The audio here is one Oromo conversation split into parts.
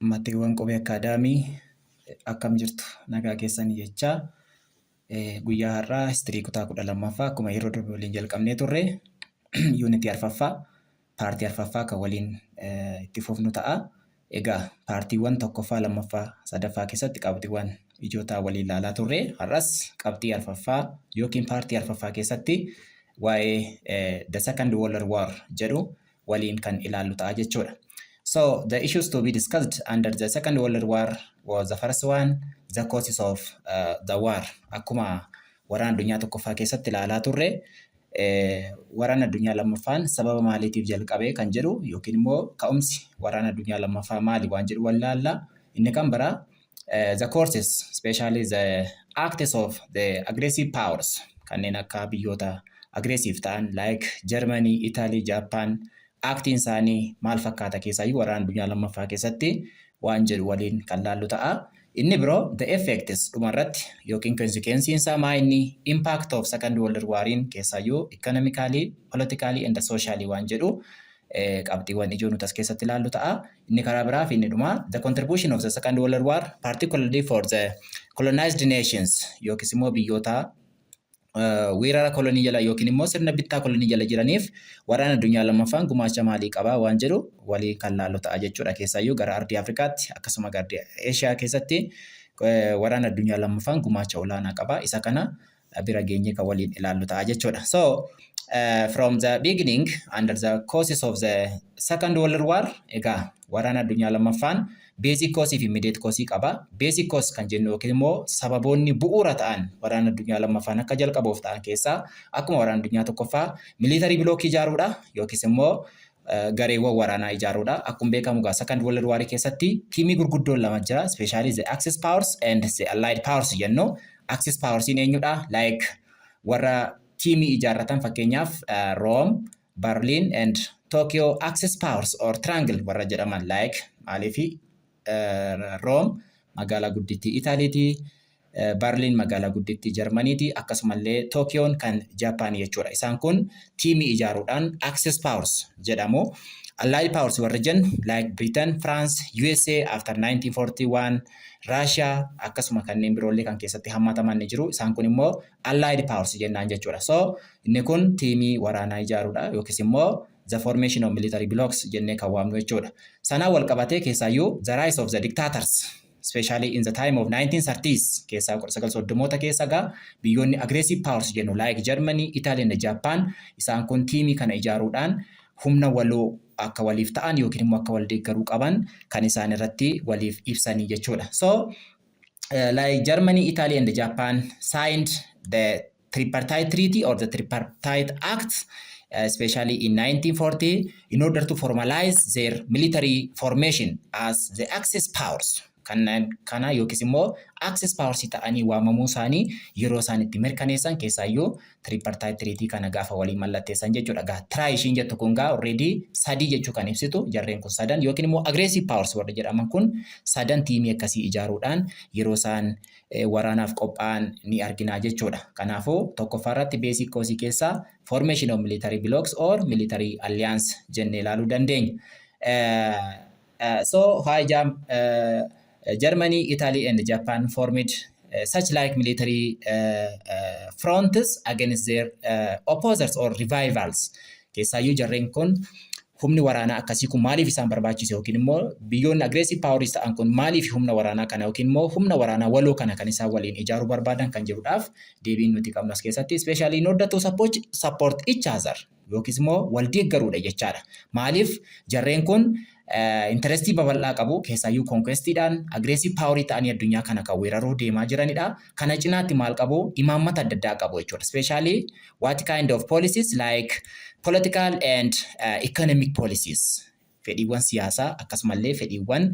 Maatiiwwan Qubee Akaadaamii, akkam jirtu? Nagaa keessanii jechaa, guyyaa har'aa history kutaa 12ffaa akkuma yeroo darbe waliin jalqabnee turre unitii arfaffaa, partii arfaffaa kan waliin itti fufnu ta'a. Egaa partiiwwan tokkoffaa, lammaffaa, sadaffaa keessatti qabxiiwwan ijootaa waliin ilaalaa turre. Har'as qabxii arfaffaa yookiin partii arfaffaa keessatti waa'ee The Second World War jedhu waliin kan ilaallu ta'a jechuudha. So the issues to be discussed under the Second World War was the first one, the causes of the war. Akkuma waraana addunyaa tokkoffaa keessatti ilaalaa turre, waraana addunyaa lammaffaan sababa maaliitiif jalqabe kan jedhu yookiin immoo ka'umsi waraana addunyaa lammaffaa maali waan jedhu wal ilaalla. Inni kan biraa the courses, especially the acts of the aggressive powers, kanneen akka biyyoota aggressive ta'an like Germany, Italy, Japan, actiin isaanii maal fakkaata keessaayyuu waraana addunyaa lammaffaa keessatti waan jedhu waliin kan laallu ta'a. Inni biroo the effects, dhumarratti yookiin consequences isaa maa inni, impact of Second World Wariin keessaayyuu economically, politically and socially waan jedhu qabxiiwwan ijoo nuti as keessatti ilaallu ta'a. Inni karaa biraa fi inni dhumaa the contribution of the Second World War, particularly for the colonized nations, yookiis immoo biyyoota weerara kolonii jala yookiin immoo sirna bittaa kolonii jala jiraniif waraana addunyaa lammaffaan gumaacha maalii qabaa waan jedhu waliin kan laallu ta'a jechuudha. Keessaayyuu gara ardii Afrikaatti akkasuma gara ardii Eeshiyaa keessatti waraana addunyaa lammaffaan gumaacha olaanaa qaba. Isa kana bira geenyee kan waliin ilaallu ta'a jechuudha. So from the beginning, under the causes of the Second World War, egaa waraana addunyaa lammaffaan basic cause fi immediate cause qaba. Basic cause kan jennu yookiin immoo sababoonni bu'uura ta'an waraana addunyaa lammaffaan akka jalqabuuf ta'an keessaa akkuma waraana addunyaa tokkoffaa military blockii ijaaruudha yookiis immoo gareewwan waraanaa ijaaruudha. Akkuma beekamu egaa Second World War keessatti teamii gurguddoon lama jira. Especially the Axis powers and the Allied powers jennu. Axis powersiin eenyudha? Like warra teamii ijaarratan, fakkeenyaaf Rome, Berlin and Tokyo Axis powers or triangle warra jedhaman, like maaliifi Rome magaalaa guddittii Itaaliiti, Berlin magaalaa guddittii Jarmaniiti, akkasumallee Tokyoon kan Jaapaanii jechuudha. Isaan kun teamii ijaaruudhaan Axis powers jedhamu. Allied powers warri jennu like Britain, France, USA after 1941, Russia akkasuma kanneen biroollee kan keessatti hammataman ni jiru. Isaan kun immoo Allied powers jennaan jechuudha. So inni kun teamii waraanaa ijaaruudha yookiis immoo the formation of military blocks jennee kan waamnu jechuudha. Sanaan wal qabatee keessaayyuu the rise of the dictators, especially in the time of 1930s keessaa, 1930moota keessa gaa biyyoonni aggressive powers jennu like Germany, Italy and Japan, isaan kun teamii kana ijaaruudhaan humna waloo akka waliif ta'an yookiin immoo akka wal deeggaruu qaban kan isaan irratti waliif ibsanii jechuudha. So like Germany, Italy and Japan signed the Tripartite Treaty or the Tripartite Act, especially in 1940, in order to formalize their military formation as the Axis powers. Kanneen kana yookiis immoo Axis powers ta'anii waamamuu isaanii yeroo isaan itti mirkaneessan keessaayyuu Tripartite Treaty kana gaafa waliin mallatteessan jechuudha. Gaa tri ishiin jettu kun gaa already sadii jechuu kan ibsitu, jarreen kun sadan yookiin immoo aggressive powers warra jedhaman kun sadan teamii akkasii ijaaruudhaan yeroo isaan waraanaaf qophaa'an ni argina jechuudha. Kanaafuu tokkoffaa irratti basic cause keessaa formation of military blocks or military alliance jennee ilaaluu dandeenya. So why Germany, Italy and Japan formed such like military fronts against their opposers or rivals? Keessaayyuu jarreen kun humni waraanaa akkasii kun maaliif isaan barbaachise yookiin immoo biyyoonni aggressive powers ta'an kun maaliif humna waraanaa kana yookiin immoo humna waraanaa waloo kana kan isaan waliin ijaaruu barbaadan kan jedhuudhaaf deebiin nuti qabnu as keessatti especially in order to support each other yookiis immoo wal deeggaruudha jechaadha. Maaliif jarreen kun interestii babal'aa qabu? Keessaayyuu conquestiidhaan aggressive powerii ta'anii addunyaa kana kan weeraruu deemaa jiranidha. Kana cinaatti maal qabu? Imaammata adda addaa qabu jechuudha. Especially what kind of policies? Like political and economic policies. Fedhiiwwan siyaasaa akkasumallee fedhiiwwan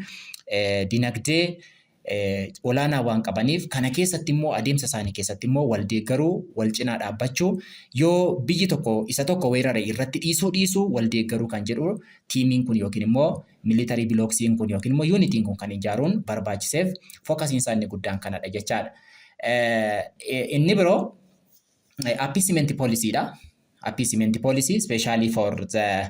dinagdee olaanaa waan qabaniif, kana keessatti immoo adeemsa isaanii keessatti immoo wal deeggaruu, wal cinaa dhaabbachuu, yoo biyyi tokko isa tokko weerare irratti dhiisuu dhiisuu, wal deeggaruu kan jedhu teamiin kun yookiin immoo military blocksiin kun yookiin immoo unitiin kun kan ijaaruun barbaachiseef focusiin isaa inni guddaan kanadha jechaadha. Inni biroo appeasement policyidha. Appeasement policy, especially for the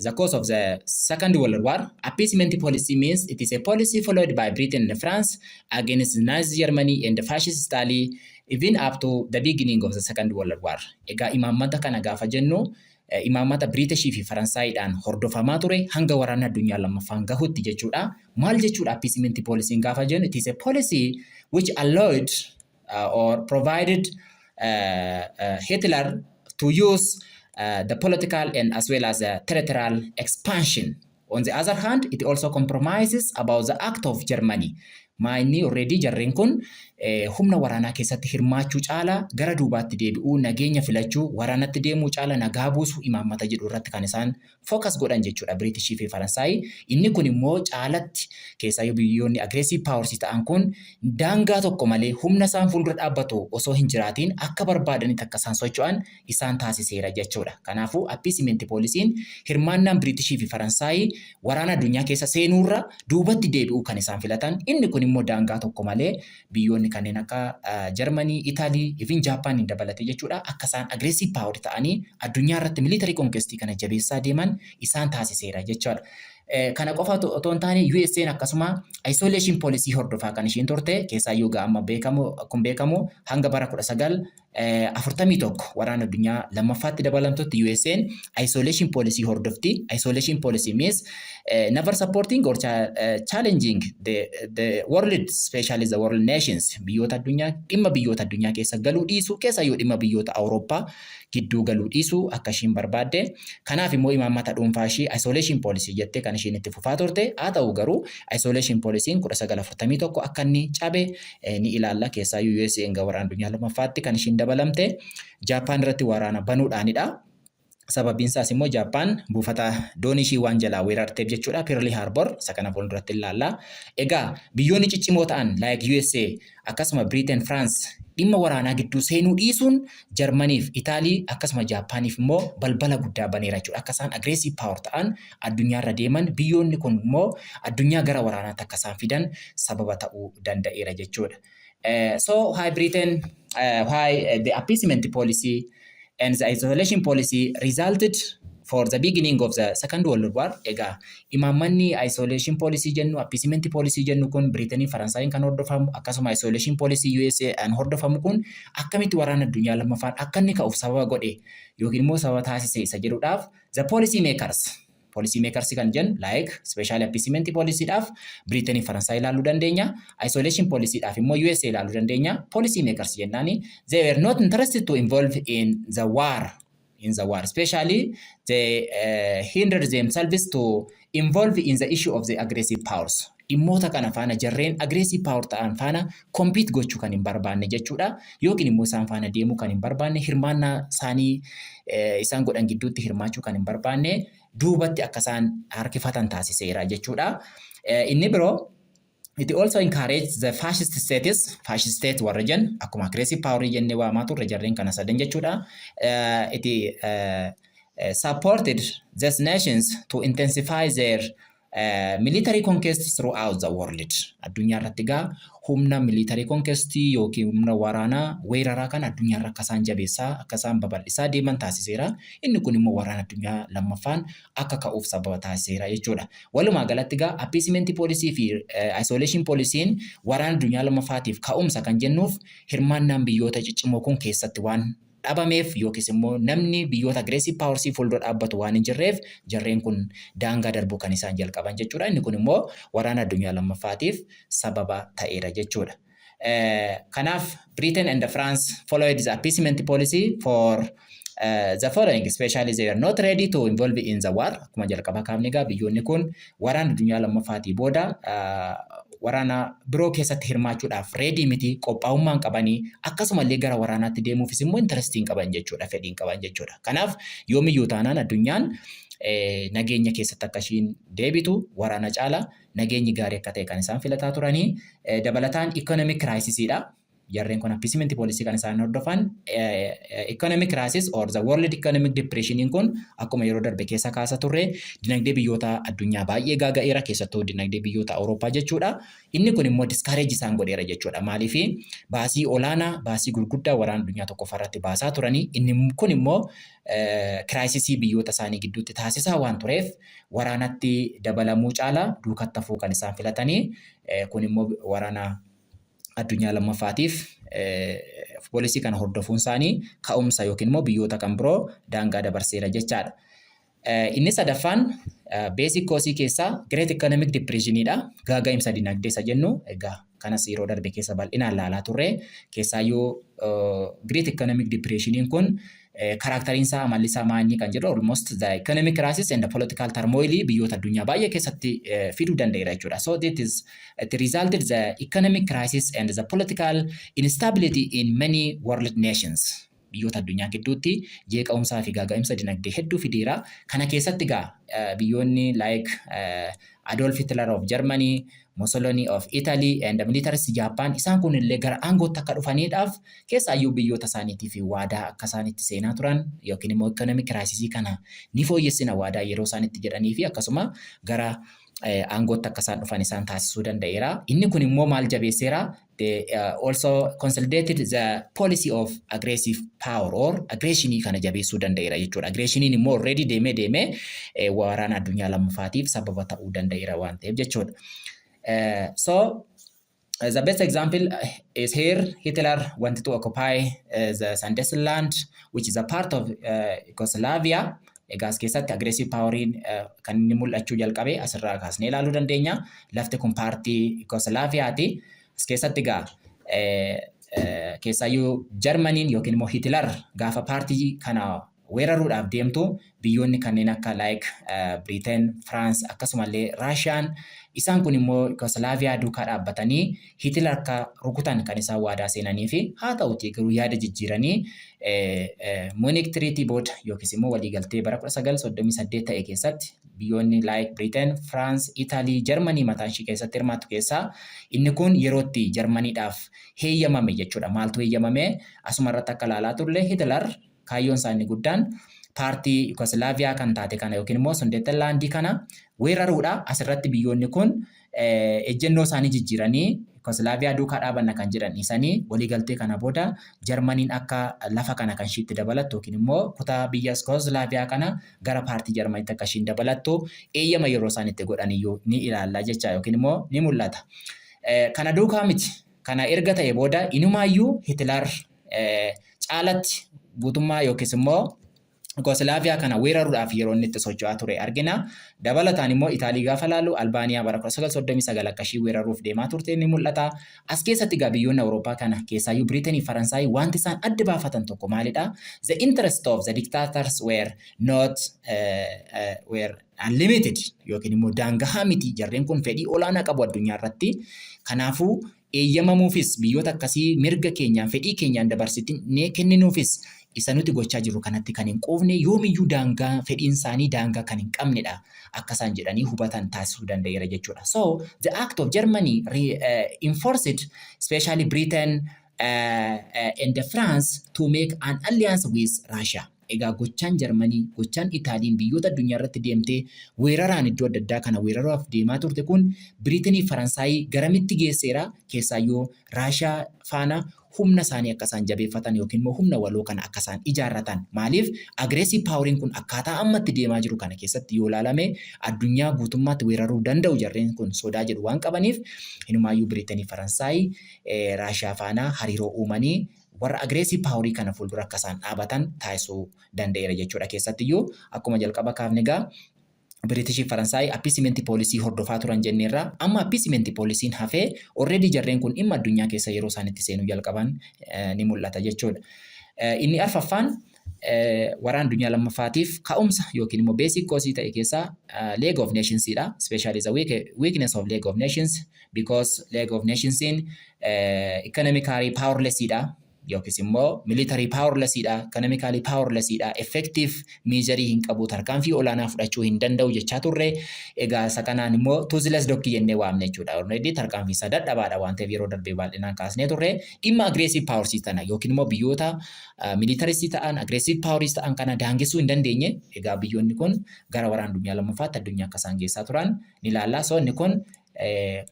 the cause of the Second World War. Appeasement policy means it is a policy followed by Britain and France against Nazi Germany and Fascist Italy even up to the beginning of the Second World War. Egaa imaammata kana gaafa jennu, imaammata Biriitishii fi Faransaayidhaan hordofamaa ture hanga waraana addunyaa lammaffaan gahutti jechuudha. Maal jechuudha appeasement policy gaafa jennu? It is a policy which allowed or provided Hitler to use the political and as well as the territorial expansion. On the other hand, it also compromises about the act of Germany. Maayinni already jarreen kun humna waraanaa keessatti hirmaachuu caalaa gara duubaatti deebi'uu, nageenya filachuu, waraanatti deemuu caala nagaa buusuu imaammata jedhu irratti kan isaan focus godhan jechuudha Biriitishii fi Faransaayii. Inni kun immoo caalatti keessaayyuu biyyoonni aggressive powers ta'an kun daangaa tokko malee humna isaan fuuldura dhaabbatu osoo hin jiraatiin akka barbaadanitti akka isaan socho'an isaan taasiseera jechuudha. Kanaafuu appeasement policyn hirmaannaan Biriitishii fi Faransaayii waraana addunyaa keessa seenuurra duubatti deebi'uu kan isaan filatan, inni kun immoo daangaa tokko malee biyyoonni kanneen akka Jarmanii, Itaalii, even Jaapaaniin dabalatee jechuudha, akka isaan aggressive power ta'anii addunyaa irratti military conquest kana jabeessaa deeman isaan taasiseera jechuudha. Kana qofa otoo hin taane, USA'n akkasuma isolation policy hordofaa kan ishiin turte, keessaayyuu amma beekamu kun beekamu hanga bara 1941 waraana addunyaa lammaffaatti dabalamtutti USA'n isolation policy hordofti. Isolation policy means never supporting or challenging the world, especially the world nations, biyyoota addunyaa, dhimma biyyoota addunyaa keessa galuu dhiisuu, keessaayyuu dhimma biyyoota Awurooppaa gidduu galuu dhiisuu akka ishiin barbaadde. Kanaaf immoo imaammata dhuunfaa ishii isolation policy jettee kan ishiin itti fufaa turte. Haa ta'u garuu isolation policyn 1941 akka inni cabe ni ilaalla. Keessaayyuu USA'n waraana addunyaa lammaffaatti kan ishiin dabalamte Jaappaan irratti waraana banuudhaanidha. Sababiin isaas immoo Jaappaan buufata doonii ishii waan jalaa weerarteef jechuudha. Pearl Harbor isa kana fuulduratti ilaalla. Egaa biyyoonni ciccimoo ta'an like USA akkasuma Britain, France dhimma waraanaa gidduu seenuu dhiisuun Jarmaniif, Itaalii akkasuma Jaappaaniif immoo balbala guddaa baneera jechuudha. Akka isaan aggressive power ta'an addunyaarra deeman, biyyoonni kun immoo addunyaa gara waraanaatti akka isaan fidan sababa ta'uu danda'eera jechuudha. So why Britain, why the appeasement policy and the isolation policy resulted for the beginning of the Second World War? Egaa imaammanni isolation policy jennu, appeasement policy jennu kun Biriitanii, Faransaayiin kan hordofamu, akkasuma isolation policy USA kan hordofamu kun akkamitti waraana addunyaa lammaffaan akka inni ka'uuf sababa godhe yookiin immoo sababa taasise isa jedhuudhaaf, the policy makers, policy makers kan jennu like special appeasement policy dhaaf Biriitanii, Faransaay ilaaluu dandeenya. Isolation policy dhaaf immoo USA ilaaluu dandeenya. Policy makers jennaani, they were not interested to involve in the war, especially they hindered themselves to involve in the issue of the aggressive powers. Dhimmoota kana faana, jarreen aggressive power ta'an faana compete gochuu kan hin barbaanne jechuudha. Yookiin immoo isaan faana deemuu kan hin barbaanne, hirmaannaa isaanii isaan godhan gidduutti hirmaachuu kan hin barbaanne, duubatti akka isaan harkifatan taasiseera jechuudha. Inni biroo, it also encouraged the fascist states, fascist state warra jennu akkuma aggressive power jennee waamaa turre, jarreen kana sadan jechuudha. It supported these nations to intensify their military conquest throughout the world. Addunyaa irratti egaa humna military conquest yookiin humna waraanaa weeraraa kan addunyaa irra akka isaan jabeessaa, akka isaan babal'isaa deeman taasiseera. Inni kun immoo waraana addunyaa lammaffaan akka ka'uuf sababa taasiseera jechuudha. Walumaa galatti egaa appeasement policy fi isolation policyn waraana addunyaa lammaffaatiif ka'umsa kan jennuuf hirmaannaan biyyoota ciccimoo kun keessatti waan dhabameef, yookiis immoo namni biyyoota aggressive powers fuuldura dhaabbatu waan hin jirreef, jarreen kun daangaa darbuu kan isaan jalqaban jechuudha. Inni kun immoo waraana addunyaa lammaffaatiif sababa ta'eera jechuudha. Kanaaf Britain and France followed the appeasement policy for the following, especially they are not ready to involve in the war. Akkuma jalqaba kaafne egaa biyyoonni kun waraana addunyaa lammaffaatii booda waraana biroo keessatti hirmaachuudhaaf ready miti, qophaa'ummaan qabanii, akkasumallee gara waraanaatti deemuufis immoo interestiin qaban jechuudha, fedhiin qaban jechuudha. Kanaaf yoomiyyuu taanaan addunyaan nageenya keessatti akka ishiin deebitu, waraana caala nageenyi gaarii akka ta'e kan isaan filataa turanii. Dabalataan economic crisisiidha. Jarreen kun appeasement policy kan isaan hordofan economic crisis or the world economic depression kun akkuma yeroo darbe keessa kaasa turre dinagdee biyyoota addunyaa baay'ee gaaga'eera, keessattuu dinagdee biyyoota Awurooppaa jechuudha. Inni kun immoo discourage isaan godheera jechuudha. Maaliif? Baasii olaanaa, baasii gurguddaa waraana addunyaa tokkoffaa irratti baasaa turanii, inni kun immoo crisisii biyyoota isaanii gidduutti taasisaa waan tureef waraanatti dabalamuu caalaa duukatti hafuu kan isaan filatanii, kun immoo waraana addunyaa lammaffaatiif policy kana hordofuun isaanii ka'umsa yookiin immoo biyyoota kan biroo daangaa dabarseera jechaadha. Inni sadaffaan basic cause keessaa Great Economic Depressionidha. Gaaga'imsa dinagdee isa jennu egaa kanas yeroo darbe keessa bal'inaan laalaa turre. Keessaayyuu Great Economic Depressioniin kun characteriin isaa, amalli isaa maali kan jedhu, almost the economic crisis and the political turmoil biyyoota addunyaa baay'ee keessatti fiduu danda'eera jechuudha. So it is it resulted the economic crisis and the political instability in many world nations. Biyyoota addunyaa gidduutti jeeqa'umsaa fi gaaga'imsa dinagdee hedduu fideera. Kana keessatti egaa biyyoonni like Adolf Hitler of Germany, Mussolini of Italy and the militarist Japan, isaan kun illee gara aangootti akka dhufaniidhaaf keessaayyuu biyyoota isaaniitiif waadaa akka isaan itti seenaa turan yookiin immoo economic crisis kana ni fooyyessina waadaa yeroo isaan itti jedhanii fi akkasuma gara aangootti akka isaan dhufan isaan taasisuu danda'eera. Inni kun immoo maal jabeesseera? They also consolidated the policy of aggressive power or aggressionii kana jabeessuu danda'eera jechuudha. Aggressioniin immoo already deemee deemee waraana addunyaa lammaffaatiif sababa ta'uu danda'eera waan ta'eef jechuudha. So the best example is here Hitler wanted to occupy the Sudetenland, which is a part of Yugoslavia. Egaa as keessatti aggressive poweriin kan inni mul'achuu jalqabe asirraa kaasnee ilaaluu dandeenya. Lafti kun partii Yugoslaaviyaati. As keessatti egaa keessaayyuu Jarmaniin yookiin immoo Hitler gaafa partii kana weeraruudhaaf deemtu biyyoonni kanneen akka like Britain, France, akkasumallee Raashiyaan, isaan kun immoo Yugoslaaviyaa duukaa dhaabbatanii Hitler akka rukutan kan isaan waadaa seenanii fi haa ta'uti garuu yaada jijjiiranii Munich Treaty booda yookiis immoo waliigaltee bara 1938 ta'e keessatti biyyoonni like Britain, France, Italy, Germany mataan ishii keessatti hirmaattu keessaa inni kun yerootti Jarmaniidhaaf heeyyamame jechuudha. Maaltu heeyyamame? Asuma irratti akka ilaalaa turre Hitler kaayyoon isaa inni guddaan partii Yugoslaaviyaa kan taate kana yookiin immoo Sudetenlandii kana weeraruudha. Asirratti biyyoonni kun ejjennoo isaanii jijjiiranii Yugoslaaviyaa duukaa dhaabanna kan jedhan dhiisanii waliigaltee kana booda Jarmaniin akka lafa kana kan ishiitti dabalattu yookiin immoo kutaa biyya Yugoslaaviyaa kana gara partii Jarmaniitti akka ishiin dabalattu eeyyama yeroo isaan itti godhan iyyuu ni ilaalla jecha yookiin immoo ni mul'ata. Kana duukaa miti. Kana erga ta'e booda inumaayyuu Hitler caalatti guutummaa yookiis immoo Yugoslaaviyaa kana weeraruudhaaf yeroo inni itti socho'aa ture argina. Dabalataan immoo Itaalii gaafa laallu Albaaniyaa bara 1939 akka ishii weeraruuf deemaa turte ni mul'ata. As keessatti egaa biyyoonni Awurooppaa kana keessaayyuu Biriitenii fi Faransaayii wanti isaan adda baafatan tokko maalidha? The interest of the dictators were not were unlimited yookiin immoo daangahaa miti. Jarreen kun fedhii olaanaa qabu addunyaa irratti. Kanaafuu eeyyamamuufis biyyoota akkasii mirga keenyaan, fedhii keenyaan dabarsitinee kenninuufis isa nuti gochaa jirru kanatti kan hin quufne, yoomiyyuu daangaa fedhiin isaanii daangaa kan hin qabnedha akka isaan jedhanii hubatan taasisuu danda'eera jechuudha. So the act of Germany enforced especially Britain and France to make an alliance with Russia. Egaa gochaan Jarmanii, gochaan Itaaliin biyyoota addunyaa irratti deemtee weeraraan iddoo adda addaa kana weeraruudhaaf deemaa turte kun Biriitenii fi Faransaayii garamitti geesseera? Keessaayyuu Raashiyaa faana humna isaanii akka isaan jabeeffatan yookiin immoo humna waloo kana akka isaan ijaarratan. Maaliif? Aggressive poweriin kun akkaataa ammatti deemaa jiru kana keessatti yoo ilaalame addunyaa guutummaatti weeraruu danda'u jarreen kun sodaa jedhu waan qabaniif, inumaayyuu Biriitenii fi Faransaayii Raashiyaa faana hariiroo uumanii warra aggressive powerii kana fuuldura akka isaan dhaabatan taasisuu danda'eera jechuudha. Keessattiyyuu akkuma jalqaba kaafne egaa Biriitishii fi Faransaay appeasement policy hordofaa turan jenneerra. Amma appeasement policyn hafee already jarreen kun dhimma addunyaa keessa yeroo isaan itti seenuu jalqaban ni mul'ata jechuudha. Inni arfaffaan waraana addunyaa lammaffaatiif ka'umsa yookiin immoo basic cause ta'e keessaa League of Nations dha. Especially the weakness of League of Nations, because League of Nations in economically powerless dha. Yookiis immoo military powerlessiidha, economically powerlessiidha, effective measure hin qabu, tarkaanfii olaanaa fudhachuu hin danda'u jechaa turre. Egaa isa kanaan immoo toothless dog jennee waamne jechuudha. Already tarkaanfii isaa dadhabaadha waan ta'eef yeroo darbee bal'inaan kaasnee turre. Dhimma aggressive powers tana yookiin immoo biyyoota militaristii ta'an, aggressive powers ta'an kana daangessuu hin dandeenye. Egaa biyyoonni kun gara waraana addunyaa lammaffaatti addunyaa akka isaan geessaa turan ni ilaalla. So inni kun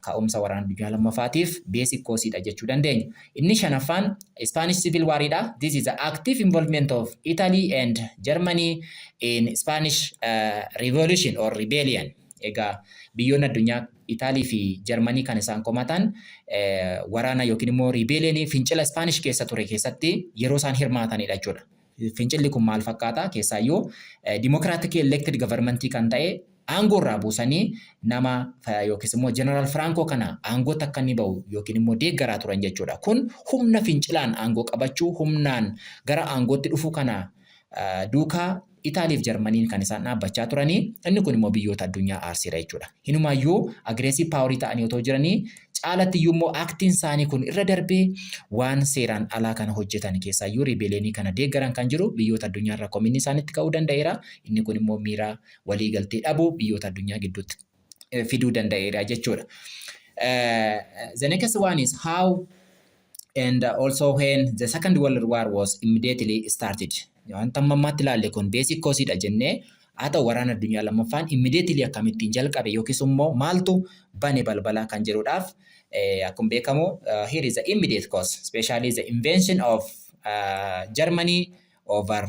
ka'umsa waraana addunyaa lammaffaatiif basic causeidha jechuu dandeenya. Inni shanaffaan Spanish Civil War'idha. This is the active involvement of Italy and Germany in Spanish Revolution or Rebellion. Egaa biyyoonni addunyaa Itaalii fi Jarmanii kan isaan komatan waraana yookiin immoo rebellionii fincila Spanish keessa ture keessatti yeroo isaan hirmaatanidha jechuudha. Fincilli kun maal fakkaata? Keessaayyuu democratic elected governmentii kan ta'e aangoo irraa buusanii nama yookiis immoo Jeneraal Firankoo kana aangootti akka inni bahu yookiin immoo deeggaraa turan jechuudha. Kun humna fincilaan aangoo qabachuu, humnaan gara aangootti dhufuu kana duukaa Itaaliif Jarmaniin kan isaan dhaabbachaa turanii, inni kun immoo biyyoota addunyaa aarseera jechuudha. Hinumaayyuu aggressive powerii ta'anii otoo jiranii caalatti iyyuu immoo actiin isaanii kun irra darbee waan seeraan alaa kana hojjetan, keessaayyuu rebellionii kana deeggaran kan jiru biyyoota addunyaa irraa kominni isaanitti ka'uu danda'eera. Inni kun immoo miira waliigaltee dhabuu biyyoota addunyaa gidduutti fiduu danda'eera jechuudha. The next one is how and also when the Second World War was immediately started. Wanta amma ammaatti ilaalle kun basic causeidha jennee haa ta'u, waraana addunyaa lammaffaan immediately akkamittiin jalqabe yookiis immoo maaltu bane balbala kan jedhuudhaaf, akkuma beekamu here is the immediate cause, especially the invasion of Germany over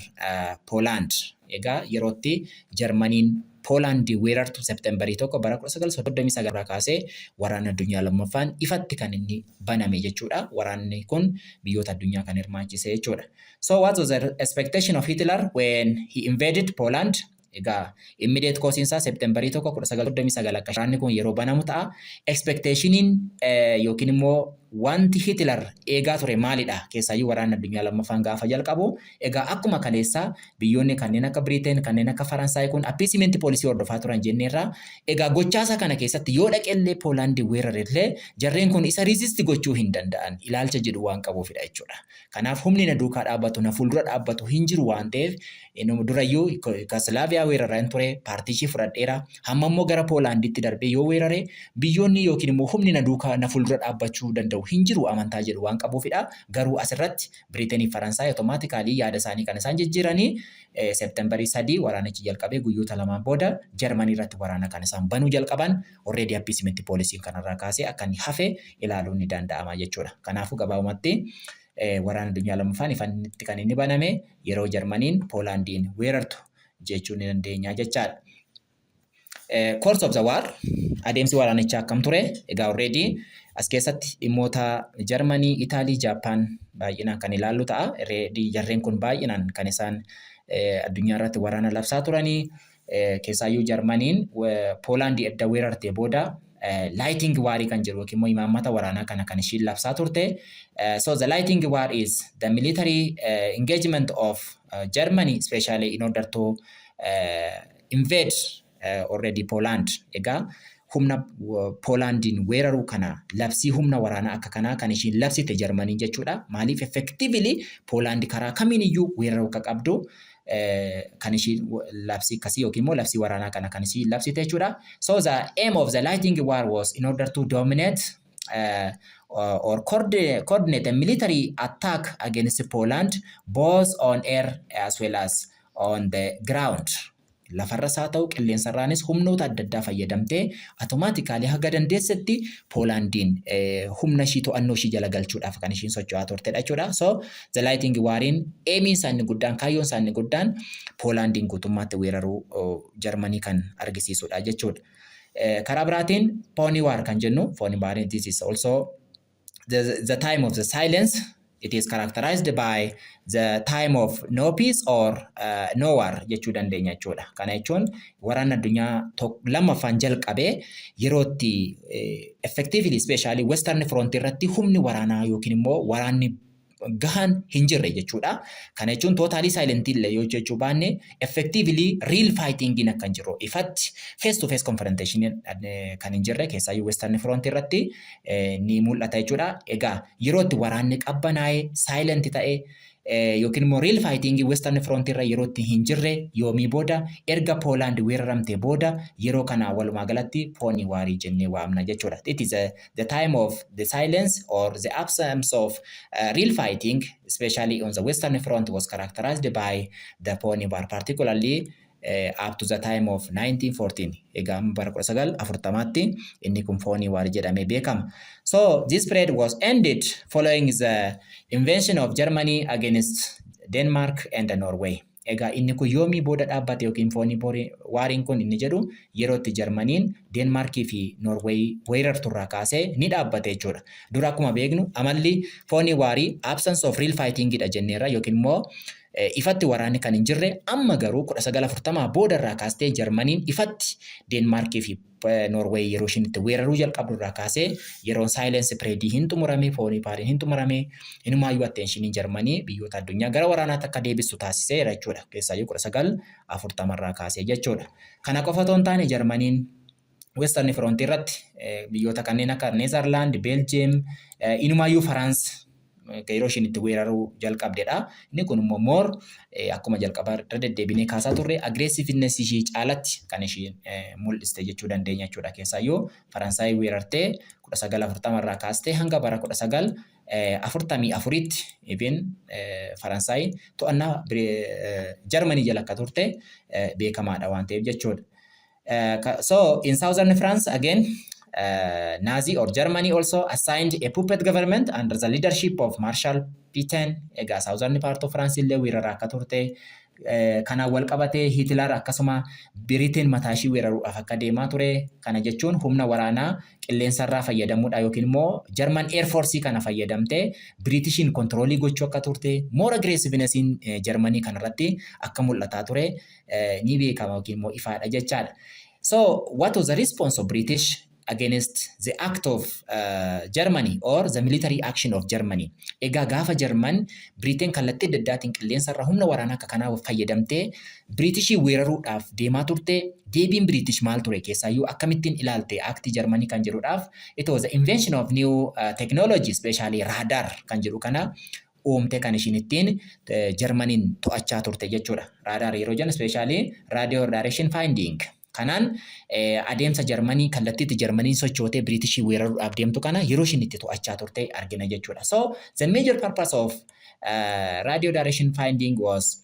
Poland. Egaa yerootti Jarmaniin Poolaandii weerartu Septembarii 1 bara 1939 irraa kaasee waraanni addunyaa lammaffaan ifatti kan inni baname jechuudha. Waraanni kun biyyoota addunyaa kan hirmaachise jechuudha. So what was the expectation of Hitler when he invaded Poland? Egaa immediate cause isaa Septembarii 1 1939 akka waraanni kun yeroo banamu ta'a. Expectationiin yookiin immoo wanti Hitler eegaa ture maalidha? Keessaayyuu waraanni addunyaa lammaffaan gaafa jalqabu. Egaa akkuma kaleessaa biyyoonni kanneen akka Biriteen, kanneen akka Faransaay kun appeasement policy hordofaa turan jenneerra. Egaa gochaasa kana keessatti yoo dhaqellee Poolaandii weerarellee jarreen kun isa resist gochuu hin danda'an ilaalcha jedhu waan qabuufidha jechuudha. Kanaaf humni na duukaa dhaabbatu, na fuuldura dhaabbatu hin jiru waan ta'eef, durayyuu Yugoslaaviyaa weeraraa hin ture, paartii fudhadheera. Hamma immoo gara Poolaandiitti darbee yoo weerare biyyoonni yookiin immoo humni na duukaa na fuuldura dhaabbachuu danda'u hin jiru amantaa jedhu waan qabuufidha. Garuu asirratti Biriiteenii fi Faransaay automatically yaada isaanii kan isaan jijjiiranii Septembarii 3 waraanichi jalqabee guyyoota 2n booda Jarmanii irratti waraana kan isaan banuu jalqaban, already appeasement policyn kanarraa kaasee akka inni hafe ilaaluun ni danda'ama jechuudha. Kanaafuu gabaabumatti waraana addunyaa lammaffaan ifatti kan inni baname yeroo Jarmaniin Poolaandiin weerartu jechuu ni dandeenya jechaadha. Course of the war, adeemsi waraanichaa akkam ture? Egaa already as keessatti dhimmoota Jarmanii, Itaalii, Jaappaan baay'inaan kan ilaallu ta'a. Already jarreen kun baay'inaan kan isaan addunyaa irratti waraana labsaa turanii, keessaayyuu Jarmaniin Poolaandii edda weerartee booda lightning warii kan jedhu yookiin immoo imaammata waraanaa kana kan ishiin labsaa turte. So the lightning war is the military engagement of Germany, especially in order to invade already Poland. Egaa humna Poolaandiin weeraruu kana labsii humna waraanaa akka kanaa kan ishiin labsite Jarmaniin jechuudha. Maaliif? Effectively Poolaandi karaa kamiin iyyuu weeraruu akka qabdu kan ishiin labsii akkasii yookiin immoo labsii waraanaa kana kan ishiin labsite jechuudha. So the aim of the lightning war was in order to dominate or coordinate a military attack against Poland both on air as well as on the ground. Lafarras haa ta'u qilleensarraanis humnoota adda addaa fayyadamtee automatically haga dandeessetti Poolaandiin humna ishii to'annoo ishii jala galchuudhaaf kan ishiin socho'aa turtedha jechuudha. So the lightning wariin aimiin isaanii guddaan, kaayyoon isaanii guddaan Poolaandiin guutummaatti weeraruu Jarmanii kan argisiisudha jechuudha. Karaa biraatiin Phoney War kan jennu, Phoney War, this is also the time of the silence. It is characterized by the time of no peace or no war jechuu dandeenya jechuudha. Kana jechuun waraanni addunyaa lammaffaan jalqabee yerootti effectively, especially Western Front irratti humni waraanaa yookiin immoo waraanni gahan hin jirre jechuudha. Kana jechuun totally silent illee yoo jechuu baanne, effectively real fighting akka hin jirru, ifatti face to face confrontation kan hin jirre, keessaayyuu Western Front irratti ni mul'ata jechuudha. Egaa yeroo itti waraanni qabbanaa'ee silent ta'e yookiin immoo real fighting Western Front irra yeroo itti hin jirre yoomii booda? Erga Poland weeraramte booda. Yeroo kana walumaa galatti Phoney War jennee waamna jechuudha. It is the time of the silence or the absence of real fighting, especially on the Western Front, was characterized by the Phoney War, particularly up to the time of 1914. Egaa bara 1940tti inni kun Phoney War jedhamee beekama. So this period was ended following the invasion of Germany against Denmark and Norway. Egaa inni kun yoomii booda dhaabbate yookiin Phoney Wariin kun inni jedhu, yeroo itti Jarmaniin Deenmaarkii fi Noorweey weerarturraa kaasee ni dhaabbate jechuudha. Dura akkuma beeknu amalli Phoney War absence of real fighting dha jenneerra, yookiin immoo ifatti waraanni kan hin jirre. Amma garuu 1940 boodarraa kaastee Jarmaniin ifatti Deenmaarkii fi Noorweey yeroo isheen itti weeraruu jalqabdu irraa kaasee yeroon silence period hin xumurame, Phoney Wariin hin xumurame. Inumaayyuu attentioniin Jarmanii biyyoota addunyaa gara waraanaatti akka deebistu taasiseera jechuudha. Keessaayyuu 1940 irraa kaasee jechuudha. Kana qofa otoo hin taane, Jarmaniin Western Front irratti biyyoota kanneen akka Neezerlaand, Beeljiyeem, inumaayyuu Faraans yeroo isheen itti weeraruu jalqabdedha. Inni kun immoo more akkuma jalqabaa irra deddeebinee kaasaa turre aggressiveness ishii caalatti kan isheen mul'iste jechuu dandeenya jechuudha. Keessaayyuu Faransaay weerartee 1940 irraa kaastee hanga bara 1944tti even Faransaay to'annaa Jarmanii jala akka turte beekamaadha waan ta'eef jechuudha. So in southern France again, Nazi or Germany also assigned a puppet government under the leadership of Marshal Pétain. Egaa southern part of France illee weeraraa akka turte, kanaan wal qabatee Hitler akkasuma Biriteen mataa ishii weeraruudhaaf akka deemaa ture. Kana jechuun humna waraanaa qilleensarraa fayyadamuudha yookiin immoo German Air Force kana fayyadamtee Biritishiin control gochuu akka turte, more aggressivenessiin Jarmanii kanarratti akka mul'ataa ture ni beekama yookiin immoo ifaadha jechaadha. So what was the response of British against the act of Germany or the military action of Germany? Egaa gaafa German Britain kallattii adda addaatiin qilleensarraa humna waraanaa akka kanaa fayyadamtee Britishii weeraruudhaaf deemaa turte, deebiin British maal ture? Keessaayyuu akkamittiin ilaalte actii Germany kan jedhuudhaaf, it was the invention of new technology, especially radar kan jedhu kana uumte kan ishiin ittiin Germaniin to'achaa turte jechuudha. Radar yeroo jennu especially radio direction finding. Kanaan adeemsa Jarmanii, kallattiitti Jarmaniin sochootee Biriitishii weeraruudhaaf deemtu kana yeroo ishiin itti to'achaa turte argina jechuudha. So the major purpose of radio direction finding was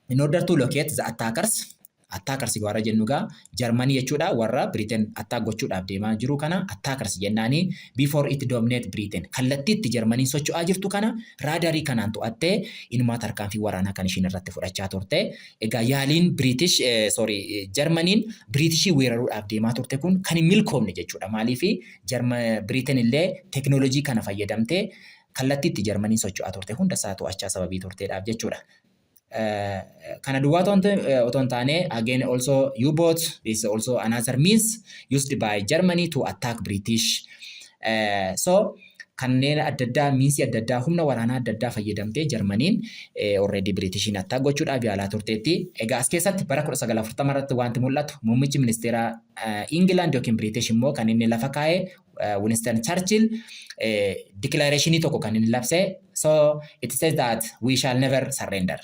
in order to locate the attackers. Attackers warra jennu gaa Jarmanii jechuudha. Warra Britain attack gochuudhaaf deemaa jiru kana attackers jennaani, before it dominate Britain. Kallattiitti Jarmaniin socho'aa jirtu kana raadarii kanaan to'attee inumaa tarkaanfii waraanaa kan ishiin irratti fudhachaa turte. Egaa yaaliin British, sorry, Jarmaniin Britishii weeraruudhaaf deemaa turte kun kan hin milkoomne jechuudha. Maaliif? Britain illee teekinooloojii kana fayyadamtee kallattiitti Jarmaniin socho'aa turte hunda isaa to'achaa sababii turteedhaaf jechuudha. Kana duwwaa otoo hin taane, again also U-boat is also another means used by Germany to attack British. So kanneen adda addaa, meansii adda addaa, humna waraanaa adda addaa fayyadamtee Jarmaniin already Britishiin attack gochuudhaaf yaalaa turteetti. Egaa as keessatti bara 1940 irratti wanti mul'atu, muummichi ministeera England yookiin British immoo kan inni lafa kaa'e, Winston Churchill, declaration tokko kan inni labse. So it says that we shall never surrender.